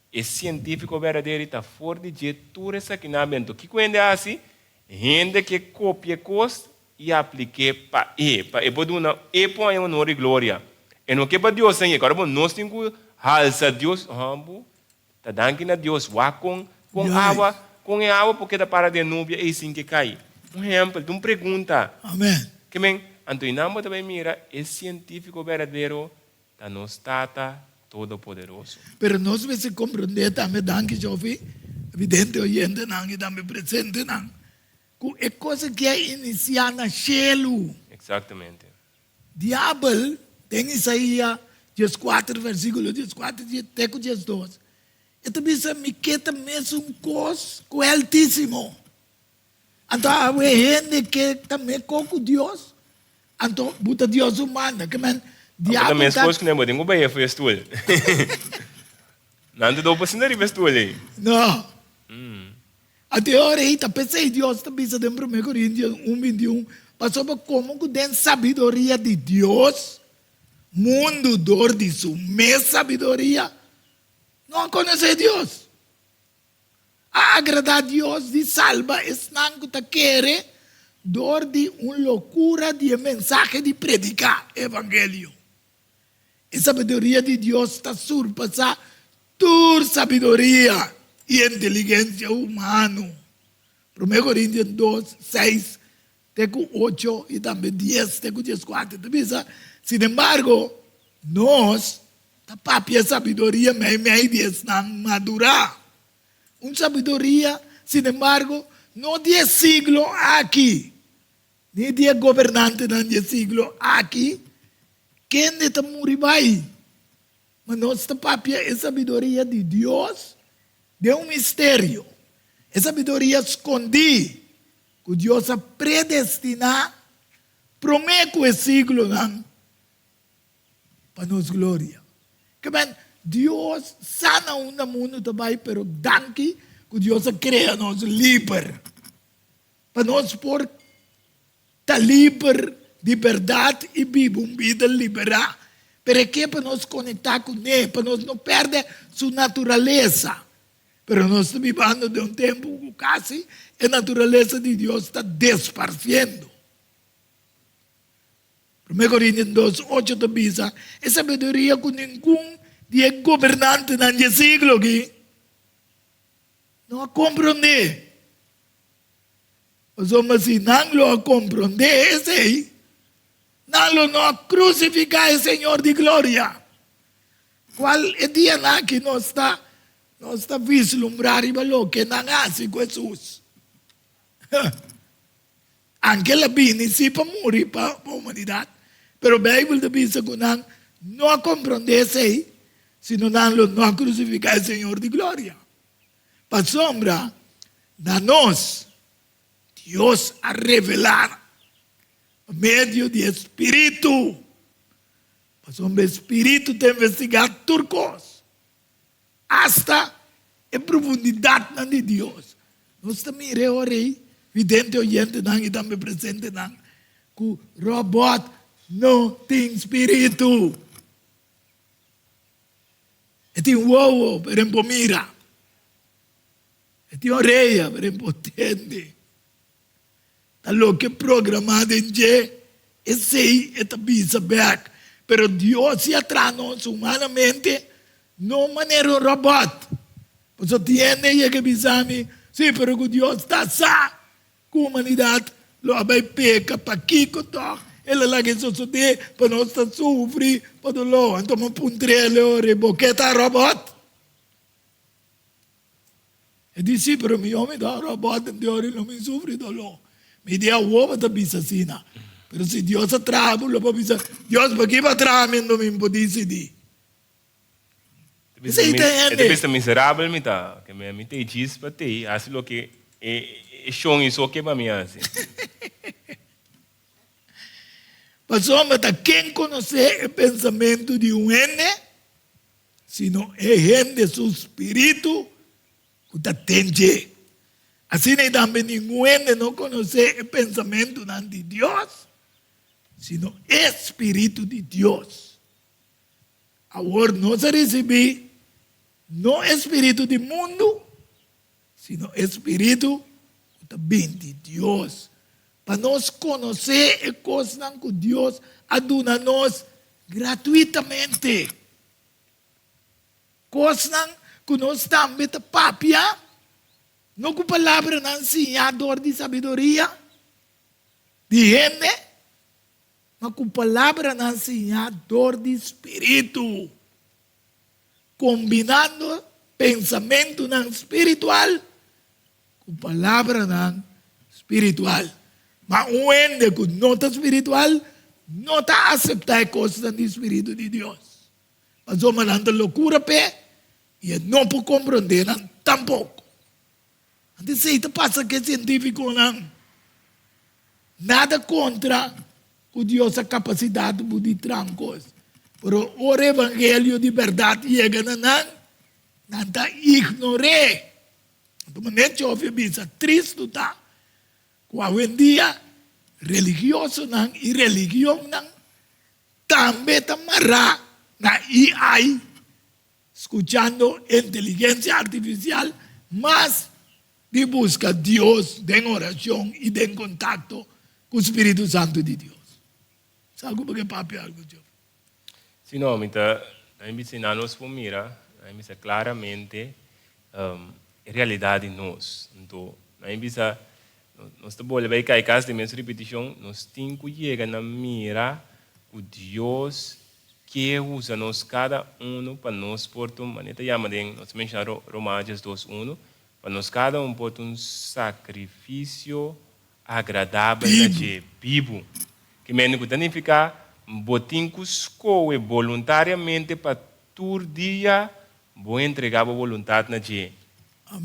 Speaker 2: e sientífiko berdadero i ta for di dje tur esakinan a bini. Anto kiko hende a hasi? Hende ke kopia e kos i aplik'é pa e, pa e por duna e por haña honor i gloria. E no ke pa Dios hañ'é. Kòrda bo, nos tin ku halsa Dios hòmbu. Ta danki na Dios. Wak kon, kon awa, kon e awa por keda para den nubia ei sin ke kai. Un ehèmpel, ta un pregunta.
Speaker 1: Amèn.
Speaker 2: Ke men, anto i nan bo ta bai mira e sientífiko berdadero ta nos Tata Todopoderoso.
Speaker 1: Pero nos mester komprondé tambe, danki Jofi, vidente oyentenan i tambe presentenan, Ku e kos aki a inisiá na shelu.
Speaker 2: Eksaktamente.
Speaker 1: Diabel, den Isaia dieskuater versíkulo dieskuater te ku diesdos, e ta bisa, Mi ke ta mesun kos ku e Altísimo. Anto awe hende ke ta mekó ku Dios, anto bo ta Dios su manda. Ke men,
Speaker 2: Abo ta
Speaker 1: diabel
Speaker 2: mes
Speaker 1: ta.
Speaker 2: kos ku nan, bo tin ku bai for e stoel. Nan ta dopa sinta riba e stoel ei.
Speaker 1: No. Anto e ora ei ta p'esei Dios ta bisa den Promé Korintionan un 21, Pasobra komo ku den sabiduria di Dios, mundu dor di su mes sabiduria no a konosé Dios, a agradá Dios di salba esnan ku ta kere dor di un lokura di e mensahe di prediká e evangelio. E sabiduria di Dios ta surpasá tur sabiduria i inteligensia humano. Promé Korintionan dos, seis te ku ocho i tambe dies te ku dieskuater ta bisa, Sinembargo, nos ta papia sabiduria meimei di esnan madurá. Un sabiduria, sinembargo, no di e siglo aki, Ni di e gobernantenan di e siglo aki, kende ta muri bai. Ma nos ta papia e sabiduria di Dios den un misterio, e sabiduria skondí ku Dios a predestiná promé ku e siglonan pa nos gloria. Ke men, Dios sa na unda mundu ta bai, pero danki ku Dios a krea nos liber. Pa nos por ta liber di bèrdat i biba un bida liberá. Pero e ke pa nos konektá kuné, pa nos no pèrdè su naturalesa. Pero nos ta bibando den un tempu ku kasi e naturalesa di Dios ta desparsiendo. Promé Korintian dos, ocho ta bisa, E sabiduria ku ningun di e gobernantenan di e siglo aki no a komprondé. Pasobra si nan lo a komprondé esei, nan lo no a krusifiká e Señor di gloria, kual e dianan aki nos ta nos ta vislumbrá riba loke nan a hasi ku Hesus. Anke el a bini sí pa muri pa humanidat, pero Beibel ta bisa ku nan no a komprondé esei, sino nan lo no a krusifiká e Señor di gloria. Pasobra na nos Dios a revelá pa medio di e Spiritu, pasobra e Spiritu ta investigá tur kos, asta e profundidatnan di Dios. Nos ta mira e ora ei, vidente oyentenan i tambe presentenan, ku robòt no tin spiritu. E tin wowo, pero e por mira. E tin orea, pero e por tende. Ta loke programá den dje, esei e ta bisa bek. Pero Dios si a traha nos humanamente, no manera un robot. Pasobra tin hende yega bisa mi, Sí, pero ku Dios ta sa Ku humanidat lo a bai peka? Pakiko tòg el a laga e sosodé pa nos ta sufri pa doló? Anto mi a puntr'é ora, Bo ke ta ròbòt? E di, Sí, pero mi omi ta ròbòt, anto ora lo mi sufri doló. Mi di, Awor bo ta bisa asina, pero si Dios a traha bo, lo bo bisa, Dios, pakiko bo a traha mi anto mi no por disidí? Esei ta
Speaker 2: E ta
Speaker 1: hende.
Speaker 2: bisa miserabel mi ta, ke mi ta e djis pa tei hasi loke e shon i so ke pa mi hasi.
Speaker 1: Pasobra ta ken konosé e pensamentu di un hende, sino e hende su spiritu ku ta den dje? Asina ei tambe ningun hende no konosé e pensamentunan di Dios, sino e spiritu di Dios. Awor nos a risibí no e spiritu di mundu, sino e spiritu ku ta bin di Dios, pa nos konosé e kosnan ku Dios a duna nos gratuitamente, kosnan ku nos tambe ta papia, no ku palabranan siñá dor di sabiduria di hende, Ma ku palabranan siñá dor di spiritu, kombinando pensamentunan spiritual ku palabranan spiritual. Ma un hende ku no ta spiritual no ta aseptá e kosnan di spiritu di Dios, pasobra nan ta lokura p'e i e no por komprondé nan tampoko. Anto esei ta pasa ku e sientífikonan. Nada kontra ku Dios a kapasitá bo di traha un kos, pero ora e evangelio di bèrdat yega na nan, nan ta ignor'é. Anto manera Tjofi a bisa, tristu ta ku awendia religiosonan i religionnan tambe ta mará na AI. Skuchando inteligensia artifisial mas di buska Dios den orashon i den kontakto ku spiritu santu di Dios. Sa ku bo ke papia algu, Jeff?
Speaker 2: Si no, mi ta na bisa na nos por mira, na bisa klaramente e realidat di nos. Anto na bisa nos ta bolbe bai kai kas di mes ripitishon, nos tin ku yega na mira ku Dios Ke usa nos kada unu pa nos por ta un, manera ta yama den, nos ta menshoná Romanos dos unu, pa nos kada un por ta un sakrifisio agradabel na dje, bibu. Ke mende ku ta nifiká bo tin ku skohe boluntariamente pa tur dia bo entregá bo boluntat na dje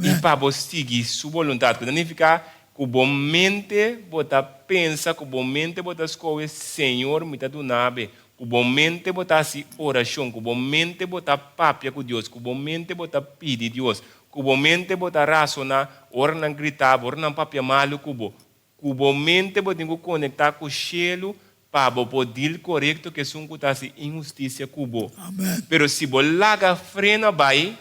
Speaker 2: i pa bo sigui su boluntat, ku ta nifiká ku bo mente bo ta pensa, ku bo mente bo ta skohe, Señor, mi ta duna be, ku bo mente bo ta hasi orashon, ku bo mente bo ta papia ku Dios, ku bo mente bo ta pidi Dios, ku bo mente bo ta rasoná ora nan grita bo, ora nan papia malu ku bo, Ku bo mente bo tin ku konektá ku shelu pa bo por dil korekto ku esun ku ta hasi inhustisia ku bo.
Speaker 1: Amen.
Speaker 2: Pero si bo laga frena bai,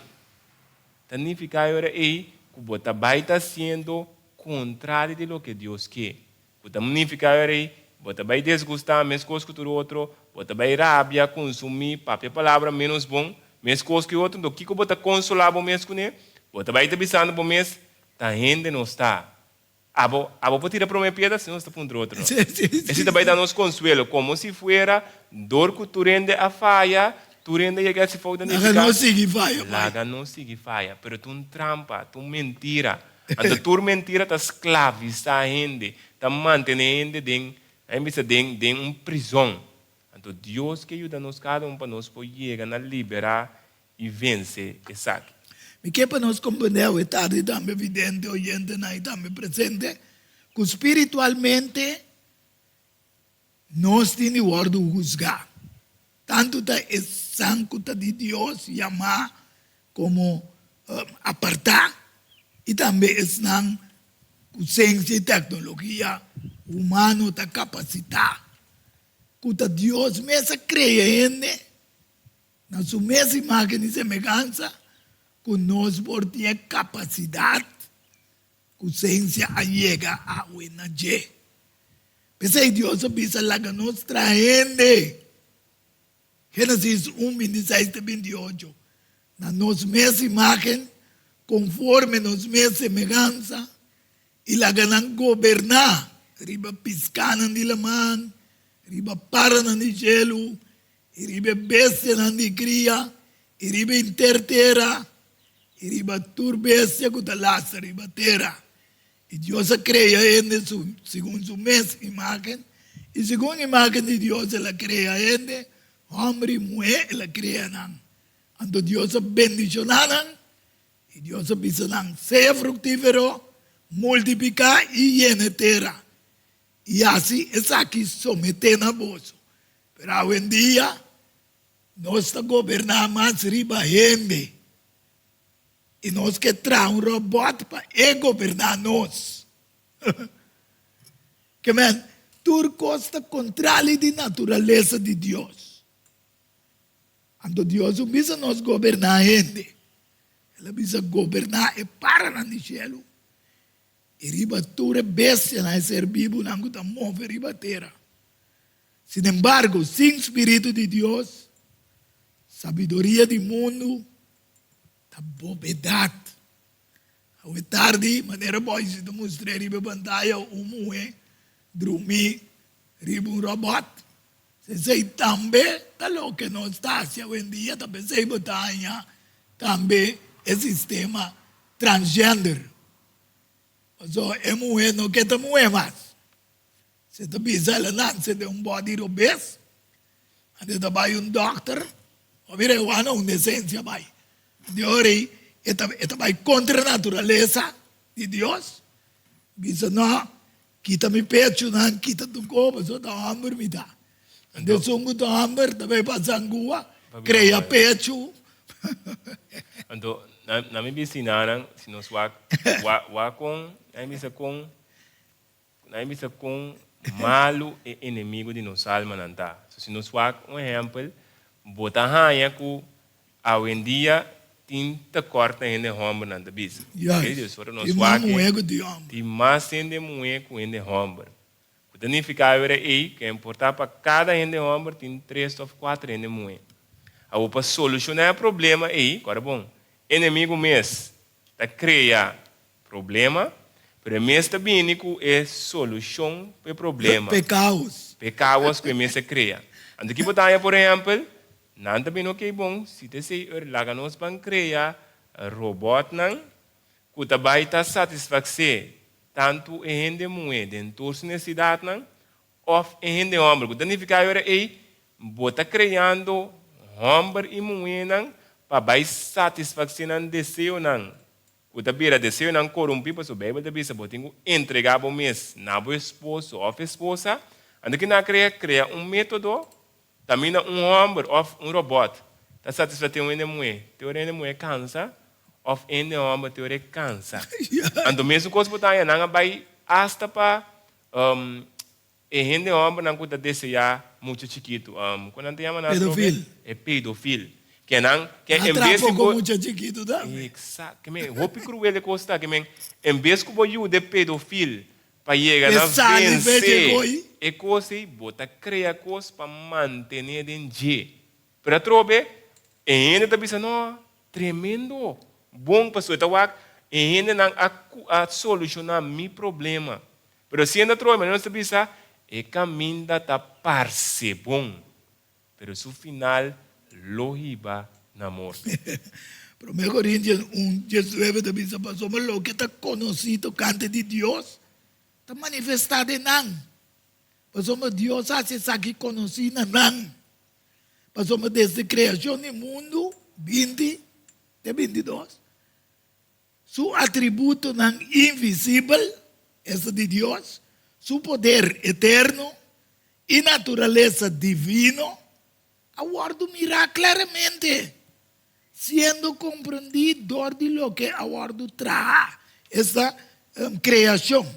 Speaker 2: Ta nifiká e ora ei ku bo ta bai ta hasiendo kontrali di loke Dios ke. Ku ta nifiká e ora ei bo ta bai desgustá meskos ku tur otro, bo ta bai rabia, konsumí, papia palabra ménos bon, meskos ku e otro. Anto kiko bo ta konsolá bo mes kuné? Bo ta bai ta bisando bo mes, Ta hende nos ta. Abo, abo por tira promé piedra si nos ta puntra otro no. Esei ta bai da nos konsuelo, komo si fuera dor ku tur hende a faya, tur hende yega hasi fout ta
Speaker 1: Laga
Speaker 2: nifiká
Speaker 1: nos sigui faya bai.
Speaker 2: Laga nos sigui faya. Pero ta un trampa, ta un mentira. Anto tur mentira ta sklavisá hende, ta mantené hende den, a bisa den, den un prizòn. Anto Dios ke yuda nos kada un pa nos por yega na liberá i vense esaki.
Speaker 1: Mi ke pa nos komprendé awe tardi tambe vidente, oyentenan i tambe presente ku spiritualmente nos tin di wòrdu husgá. Tantu ta esan ku ta di Dios yamá komo apartá i tambe esnan ku sensia i teknologia humano ta kapasitá ku ta Dios mes a krea hende Na su mes imágen i semehansa ku nos por tin e kapasidat ku sensia a yega awe na dje. P'esei Dios a bisa laga nos traha hende, Génesis un, 26 te 28, na nos mes imágen, konforme nos mes semehansa, i laga nan goberná riba piskánan di laman, riba paranan di shelu, I riba e bestianan di kria, i riba henter tera, i riba tur bestia ku ta lastra riba tera. I Dios a krea hende segun su mes imágen, i segun imágen di Dios el a krea hende, hòmber i muhé el a krea nan. Anto Dios a bendishoná nan, i Dios a bisa nan, Sea fruktífero, multipliká i yena e tera. I hasi esaki someté na boso. Pero awendia nos ta goberná mas riba hende i nos ke traha un robòt pa e goberná nos. Ke men, tur kos ta kontrali di naturalesa di Dios. Anto Dios no bisa nos goberná hende, el a bisa goberná e paranan di shelu. I riba tur e bestianan, e ser bibunan ku ta move riba tera. Sinembargo, sin spiritu di Dios, sabiduria di mundu ta bobedat. Awe tardi, manera Boise ta mustr'é riba e pantaya, un muhé drumí riba un robòt. Esei tambe ta loke nos ta hasi awendia, ta p'esei bo ta haña tambe e sistema transgender. Pasobra e muhé no ke ta muhé mas. Se ta bisa el a nanse den un bòdi robes, anto e ta bai un dòkter, bo mira e wak un desensia bai. Di ora ei e ta e ta bai kontra naturalesa di Dios, bisa no, kita mi pechunan, kita tur kos, pasobra ta hòmber mi ta. Anto esun ku ta hòmber ta bai pasa angua, krea pechu.
Speaker 2: Anto na mi bisinanan si nos wak wak kon, nan bisa kon. Nan bisa kon malu e enemigu di nos almanan ta. So si nos wak un ehèmpel, bo ta haña ku awendia tin tekòrt na hende hòmbernan ta bisa.
Speaker 1: Juist.
Speaker 2: Dus ora nos
Speaker 1: Tin mas
Speaker 2: wak e,
Speaker 1: muhé ku tin hòmber.
Speaker 2: tin mas hende muhé ku hende hòmber. Ku ta nifiká awor ei ku importá pa kada hende hòmber tin tres òf kuater hende muhé. Awor pa solushoná e problema ei, kòrda bon, enemigu mes ta krea Problema, pero e mes ta bini ku e solushon pa e problema.
Speaker 1: P'e kaos.
Speaker 2: P'e kaos ku e mes a krea. Anto ki bo ta haña por ehèmpel? Nan ta bini okey bon, si ta esei eur laga nos ban krea robòtnan ku ta bai ta satisfaksé tantu e hende muhé den tur su nesesidatnan òf e hende hòmber. Ku ta nifiká e ora ei bo ta kreando hòmber i muhénan pa bai satisfaksé nan deseonan Ku ta bira deseonan korumpí pasobra Beibel ta bisa bo tin ku entregá bo mes na bo esposo òf esposa. Anto ki nan a krea? Krea un método kaminda un hòmber òf un robòt ta satisfasé un hende muhé te ora e hende muhé kansa òf e hende hòmber te ora e kansa. Anto mesun kos bo ta haña nan a bai asta pa E hende hombernan ku ta deseá mucha chikitu, ku nan ta yama nan atrobe?
Speaker 1: Pedofil.
Speaker 2: E pedofil. Ke nan, ke
Speaker 1: A
Speaker 2: en bes
Speaker 1: traha
Speaker 2: di
Speaker 1: poko
Speaker 2: bo.
Speaker 1: mucha chikitu tambe.
Speaker 2: Exacto. Ke men, hopi cruel e kos ta. Ke men, en bes ku bo yuda e pedofil pa yega
Speaker 1: E
Speaker 2: na
Speaker 1: sali fe dje
Speaker 2: vense
Speaker 1: koi.
Speaker 2: e kos ei, bo ta krea kos pa mantené den dje. Pero atrobe, e hende ta bisa, No, tremendo! Bon, pasobra e ta wak, e hendenan a a solushoná mi problema. Pero siendo atrobe, manera nos ta bisa, e kaminda ta parse bon, pero su final lo hiba na morto.
Speaker 1: Promé Korintios un, diesnuebe ta bisa, Pasobra loke ta konosí tokante di Dios ta manifestá den nan, pasobra Dios a hasi esaki konosí na nan. Pasobra desde kreashon di mundu, 20 te 22, su atributonan invisibel, esta di Dios, su poder eterno i naturalesa divino, a wòrdu mirá klaramente, siendo komprendí dor di loke a wòrdu traha, esta kreashon.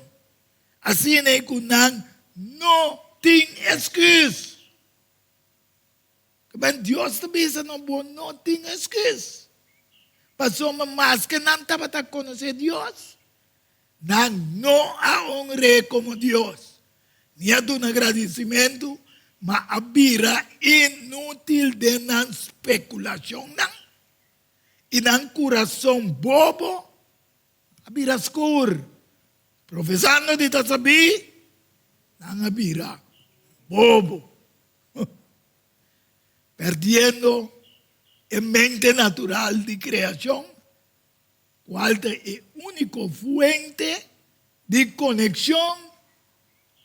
Speaker 1: Asina ei ku nan no tin esküs. Ben Dios ta bisa no, bo no tin esküs. Pasobra maske nan tabata konosé Dios, nan no a honr'é komo Dios, ni a duna gradisimentu, ma a bira inútil den nan spekulashonnan, i nan kurason bobo a bira skur. Profesando di ta sabí, nan a bira bobo, perdiendo e mente natural di kreashon, kual ta e úniko fuente di konekshon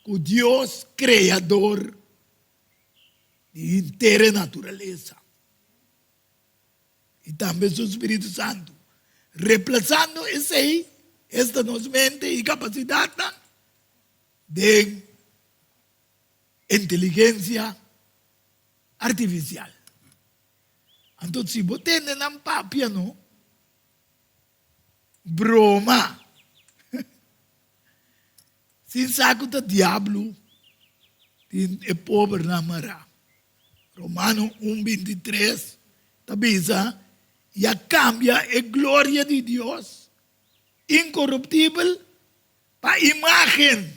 Speaker 1: ku Dios Kreador di henter e naturalesa. I tambe su spiritu santu. Replasando esei, esta nos mente i kapasidatnan den inteligensia artifisial. Anto si bo tende nan papia no, broma. Sin sa ku ta diablo tin e pobernan mará. Romano un 23 ta bisa, I a kambia e gloria di Dios inkoruptibel pa imágen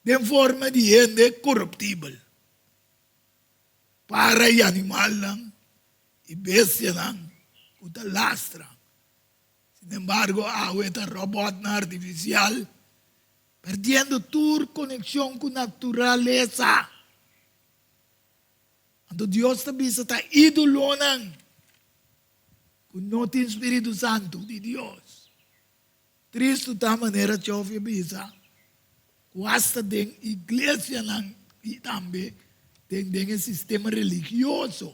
Speaker 1: den forma di hende koruptibel. Para i animalnan i bestianan ku ta lastra. Sinembargo, awe ta robotnan artifisial perdiendo tur konekshon ku naturalesa. Anto Dios ta bisa ta ídolonan ku no tin spiritu santu di Dios. Tristu ta manera Chofi a bisa ku asta den iglesianan i tambe den den e sistema religioso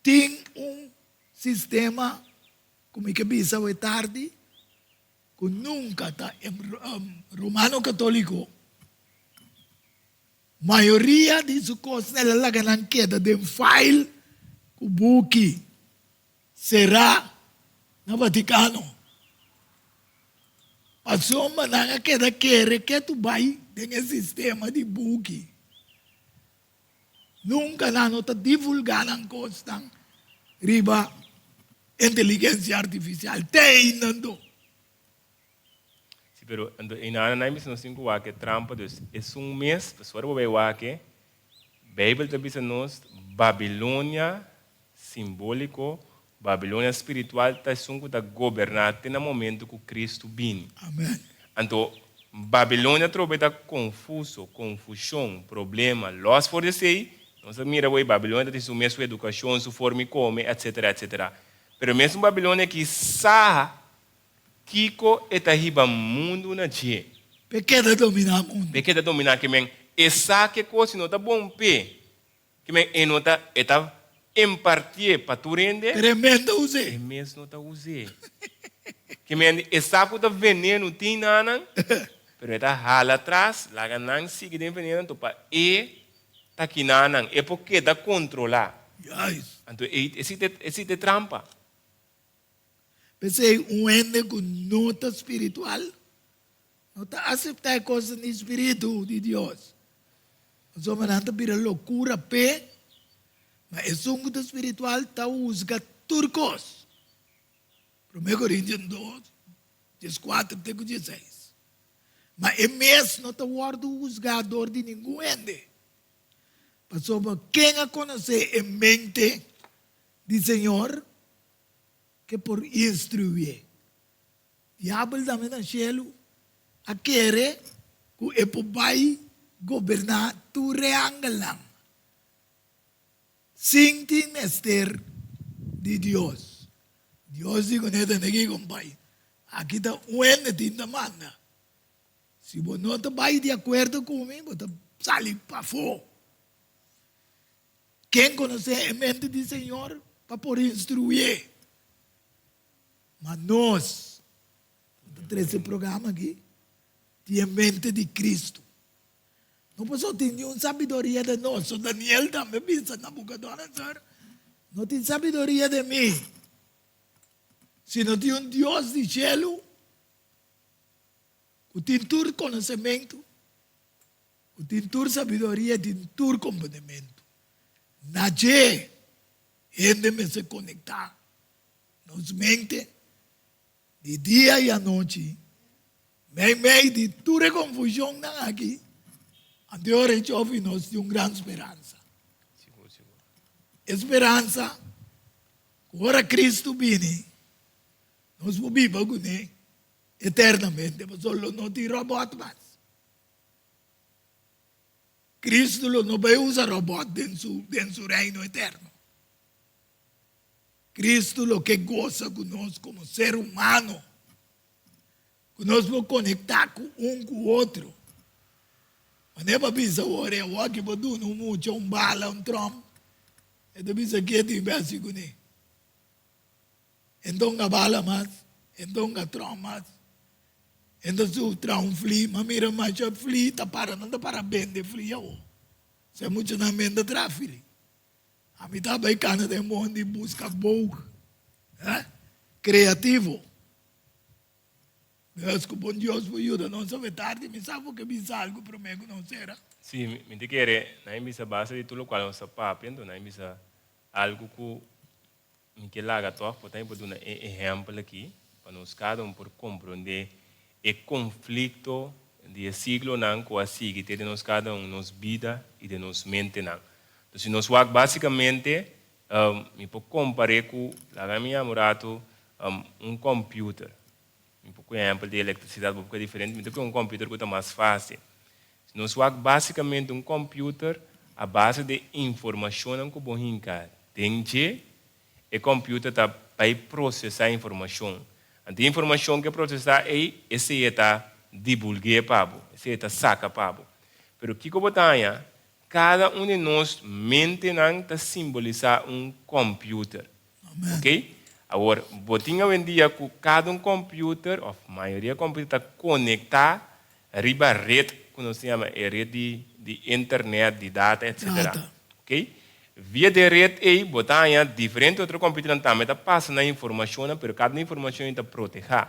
Speaker 1: tin un sistema ku mi ke bisa awe tardi ku nunka ta Romano Katoliko mayoria di su kosnan el a laga nan keda den file ku buki será na Vatikano. Pasobra nan a keda kere ketu bai den e sistema di buki. Nunka nan no ta divulgá nan kosnan riba inteligensia artifisial. Te ainda anto.
Speaker 2: Si, pero anto einan nan bisa nos tin ku wak e trampa, dus esun mes, pasobra bo bai wak e, Beibel ta bisa nos Babilonia simbóliko, Babilonia spiritual ta esun ku ta goberná te na momentu ku Kristu bini.
Speaker 1: Amen.
Speaker 2: Anto, Babilonia atrobe ta konfuso, konfushon, problema. Lòs for di esei, nos a mira wei Babilonia ta tin su mes su edukashon, su forma di kome, etsetera, etsetera. Pero mesun Babilonia aki sa Kiko e ta hiba mundu na dje?
Speaker 1: P'e keda dominá mundu.
Speaker 2: P'e keda dominá ke men e sa ke kos no ta bon p'e, ke men e no ta e ta impartié pa tur hende.
Speaker 1: Pero e mes ta us'é.
Speaker 2: E mes no ta us'é. Ke men e sa ku ta venenu tin na nan, pero e ta hala atras laga nan sigui den venenu anto pa e ta kina nan, e por keda kontrolá.
Speaker 1: Juist.
Speaker 2: Anto e esei ta e trampa.
Speaker 1: P'esei, un hende ku no ta spiritual no ta aseptá e kosnan di spiritu di Dios, pasobra nan ta bira lokura p'e. Ma esun ku ta spiritual ta husga tur kos. Promé Korintionan dos, dieskuater te ku dieseis. Ma e mes no ta wòrdu husgá dor di ningun hende. Pasobra ken a konosé e mente di Señor ke por instruié? Diabel tambe na shelu a kere ku e por bai goberná tur e angelnan sin tin mester di Dios. Dios di kuné tende ki, Kompai, aki ta un hende tin ta manda. Si bo no ta bai di akuerdo ku mi, bo ta sali pafó. Ken konosé e mente di Señor pa por instruié? Ma nos ku ta trese e programa aki tin e mente di Kristu. No pasobra tin niun sabiduria den nos, so Daniel tambe bisa Nabucodonosor, No tin sabiduria den mi, sino tin un Dios di shelu ku tin tur konosementu, ku tin tur sabiduria i tin tur komprendementu. Na dje hende mester konektá nos mente di dia i anochi, meimei di tur e konfushonnan aki, anto e ora e chofi nos tin un gran speransa. E speransa ku ora Kristu bini, nos por biba kuné eternamente, pasobra lo no tin ròbòt mas. Kristu lo no bai usa ròbòt den su den su reino eterno. Kristu lo ke gosa ku nos komo ser humano, ku nos por konektá ku un ku otro. Manera pa bisa awor, e awor ki bo duna un mucha un bala, un tròm, e ta bisa ke tin besi kuné. E ntonga bala mas, e ntonga tròm mas, e ta su traha un fli, ma mira masha fli ta para, nan ta para bende fli awor. Se muchanan men ta traha fli. Ami ta bai kana den mondi buska boog, eh, kreativo. Dios ku bon Dios por yuda nos awe tardi, mi sa bo ke bisa algu promé ku nos sera.
Speaker 2: Sí, mi ta kere nan bisa base di tur lokual nos ta papia, enton nan bisa algu ku Mi ke laga tòg por ta por duna e ehèmpel akí pa nos kada un por komprondé e konflikto di e siglonan ku a sigui te den nos kada un nos bida i den nos mentenan. Entonces si nos wak básikamente mi por kompar'é ku, laga mi yama un ratu, un kòmpiuter. Mi por ku ehèmpel di elektrisidat bo por ku diferente, mi ta ku un kòmpiuter ku ta mas fásil. Si nos wak básikamente un kòmpiuter a base di informashonnan ku bo hinka den dje, e kòmpiuter ta bai prosesá informashon. Anto e informashon ku e prosesá ei, esei e ta dibulg'é pa bo, esei e ta saka pa bo. Pero kiko bo ta haña? Kada un di nos mentenan ta simbolisá un kòmpiuter. Ok? Awor, bo tin awendia ku kada un kòmpiuter òf mayoria kòmpiuter ta konektá riba ret ku nos ta yama e ret di di internet, di data, etsetera. Ok? Via di e ret ei bo ta haña diferente otro kòmpiuternan tambe ta pasa nan informashonnan, pero kada un informashon ei ta protehá.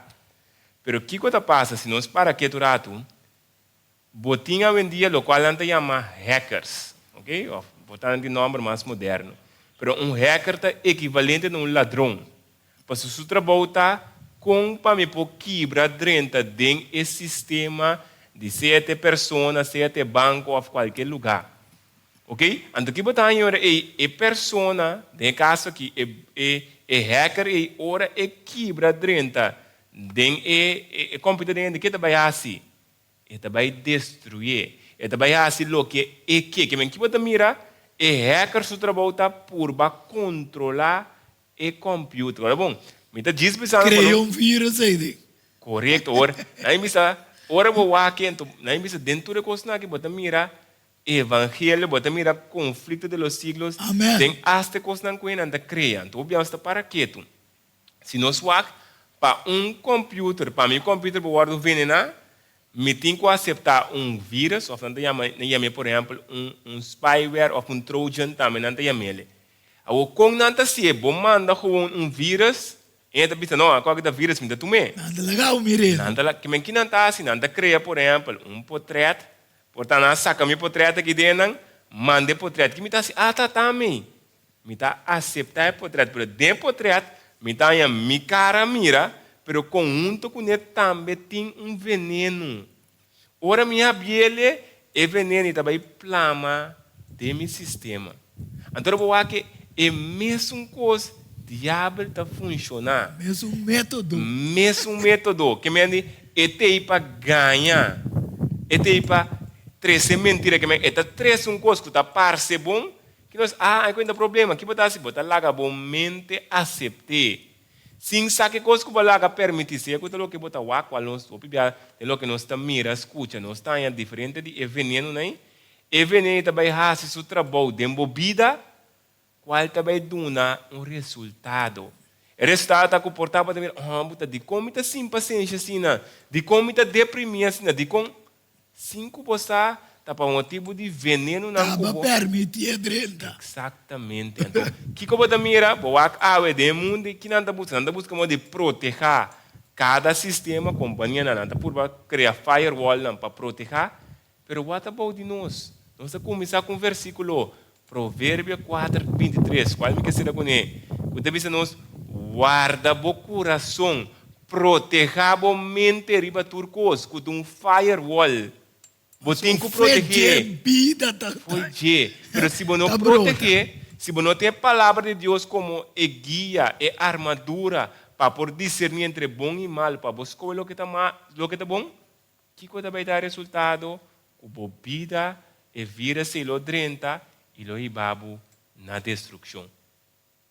Speaker 2: Pero kiko ta pasa si nos para ketu ratu? Bo tin awendia lokual nan ta yama hackers, ok, òf bo ta nan tin nòmber mas moderno. Pero un hacker ta ekivalente na un ladron. Pasobra su trabou ta kon pa mi por kibra drenta den e sistema di sea ta e persona, sea ta e banko òf kualke lugá. Ok, anto ki bo ta haña ora ei e persona, den e kaso aki e e e hacker ei ora e kibra drenta den e e computer den hende, ke ta bai hasi? E ta bai destruyé. E ta bai hasi loke e ke. Ke men ki bo ta mira? E hacker su trabou ta purba kontrolá e computer. Ora bon, mi ta djis bisando pa
Speaker 1: Krea un virus ei den.
Speaker 2: Korekto. Ora, nan bisa, ora bo wak ento, nan bisa den tur e kosnan aki bo ta mira evangelio, bo ta mira konflikto de los siglos
Speaker 1: Amen.
Speaker 2: den asta e kosnan ku nan ta krea. Anto bo biaha ta para ketu. Si nos wak pa un computer, pa mi computer por wordo venena, mi tin cu acepta un virus, of nan ta yama, nan yam'e por ehempel un un spyware of un trojan tambe nan ta yam'ele. Awor con nan ta haci'e? Bo manda gewoon un virus en e ta bisa no, aco aki ta virus, mi ta tum'e.
Speaker 1: Nan ta laga bo mir'e.
Speaker 2: Nan ta laga, kimen ki nan ta haci? Nan ta crea por ehempel un potret, por ta nan a saca mi potret aki den nan, manda e potret, ki mi ta haci? Ah ta ta mi. Mi ta aseptá e potrèt, pero den e potrèt mi ta haña mi kara mira, pero konhunto kuné tambe tin un venenu. Ora mi habiele, e venenu ta bai plama den mi sistema. Anto bo wak e mesun kos diabel ta funshoná.
Speaker 1: Mesun método.
Speaker 2: Mesun método. Ke men di e t'ei pa gaña. E t'ei pa trese mentira. Ke men e ta trese un kos ku ta parse bon, ki nos ah ai ku ta problema. Ki bo ta hasi? Bo ta laga bo mente asept'é. Sin sa ke kos ku bo laga permití, sea ku ta loke bo ta wak kual nos hopi bia den loke nos ta mira, skucha, nos ta haña diferente di e venenunan ei. E venenu ta bai hasi su trabou den bo bida, kual ta bai duna un resultado. E resultado ta ku por ta bo ta mira, oh, bo ta dikon mi ta sin pasenshi asina? Dikon mi ta deprimí asina? Dikon? Sin ku bo sa, ta pa motibu di venenunan ku
Speaker 1: Taba
Speaker 2: bo.
Speaker 1: permitié drenta.
Speaker 2: Eksaktamente. Anto, kiko bo ta mira? Bo wak awe den e mundu i ki nan ta buska? Nan ta buska modo di protehá kada sistema, kompanianan. Nan ta purba krea firewallnan pa protehá. Pero what about di nos? Nos ta kuminsá ku un versíkulo, Proverbio kuater, 23, kual mi ke sera kuné, ku ta bisa nos, Warda bo kurason, protehá bo mente riba tur kos, ku ta un firewall. Bo tin ku protegé. Fo'i dje. Pero si bo no protegé, si bo no tin e Palabra di Dios komo e guia, e armadura pa por diserní entre bon i mal, pa bo skohe loke ta loke ta bon, Kiko ta bai ta resultado? Ku bo bida e vírus ei lo drenta i lo hiba bo na destrukshon.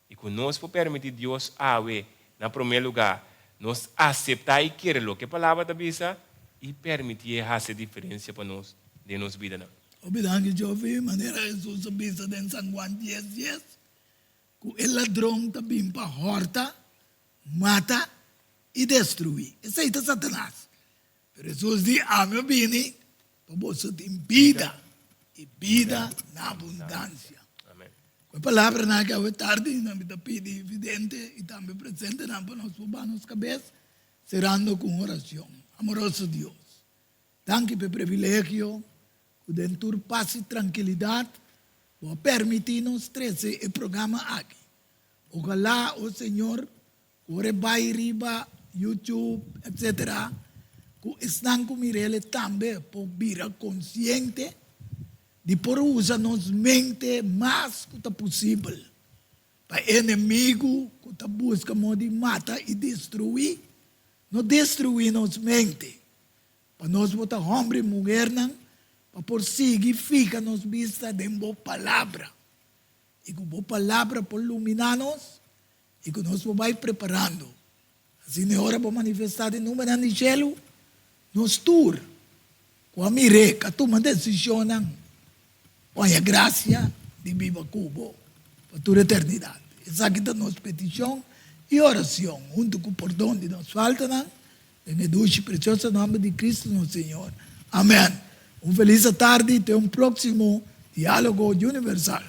Speaker 2: I ku nos por permití Dios awe na promé lugá, nos aseptá i kere loke e Palabra ta bisa i permitié hasi e diferensia pa nos den nos bidanan.
Speaker 1: Hopi danki Jovi, manera Hesus a bisa den San Juan dies dies, ku e ladron ta bin pa hòrta, mata i destruí. Esei ta Satanas. Pero Hesus di, Ami a bini pa boso tin bida, i bida na abundansia. Ku e palabranan aki awe tardi mi ta pidi vidente i tambe presentenan pa nos por baha nos kabes serando ku un orashon. Amoroso Dios, danki pa e privilegio ku den tur pas i trankilidat bo a permití nos trese e programa aki. Ojalá, o Señor, Ku ora e bai riba YouTube etc. Ku esnan ku mir'el tambe por bira konsiente di por usa nos mente mas ku ta posibel pa e enemigu ku ta buska moda di mata i destruí no destruí nos mente pa nos bo ta hòmber i muhernan pa por sigui fika nos bista den bo palabra i ku bo palabra por luminá nos I ku nos por bai preparando. Asina e ora bo manifestá den numenan di shelu, nos tur ku a mir'é ka tuma desishonnan pa haña grasia di biba ku bo pa tur eternidat. Esaki ta nos petishon i orashon, huntu ku pordon di nos faltanan, den e dushi presioso nòmber di Kristu nos Señor. Amèn. Un felis atardi i te un próksimo Diálogo Universal.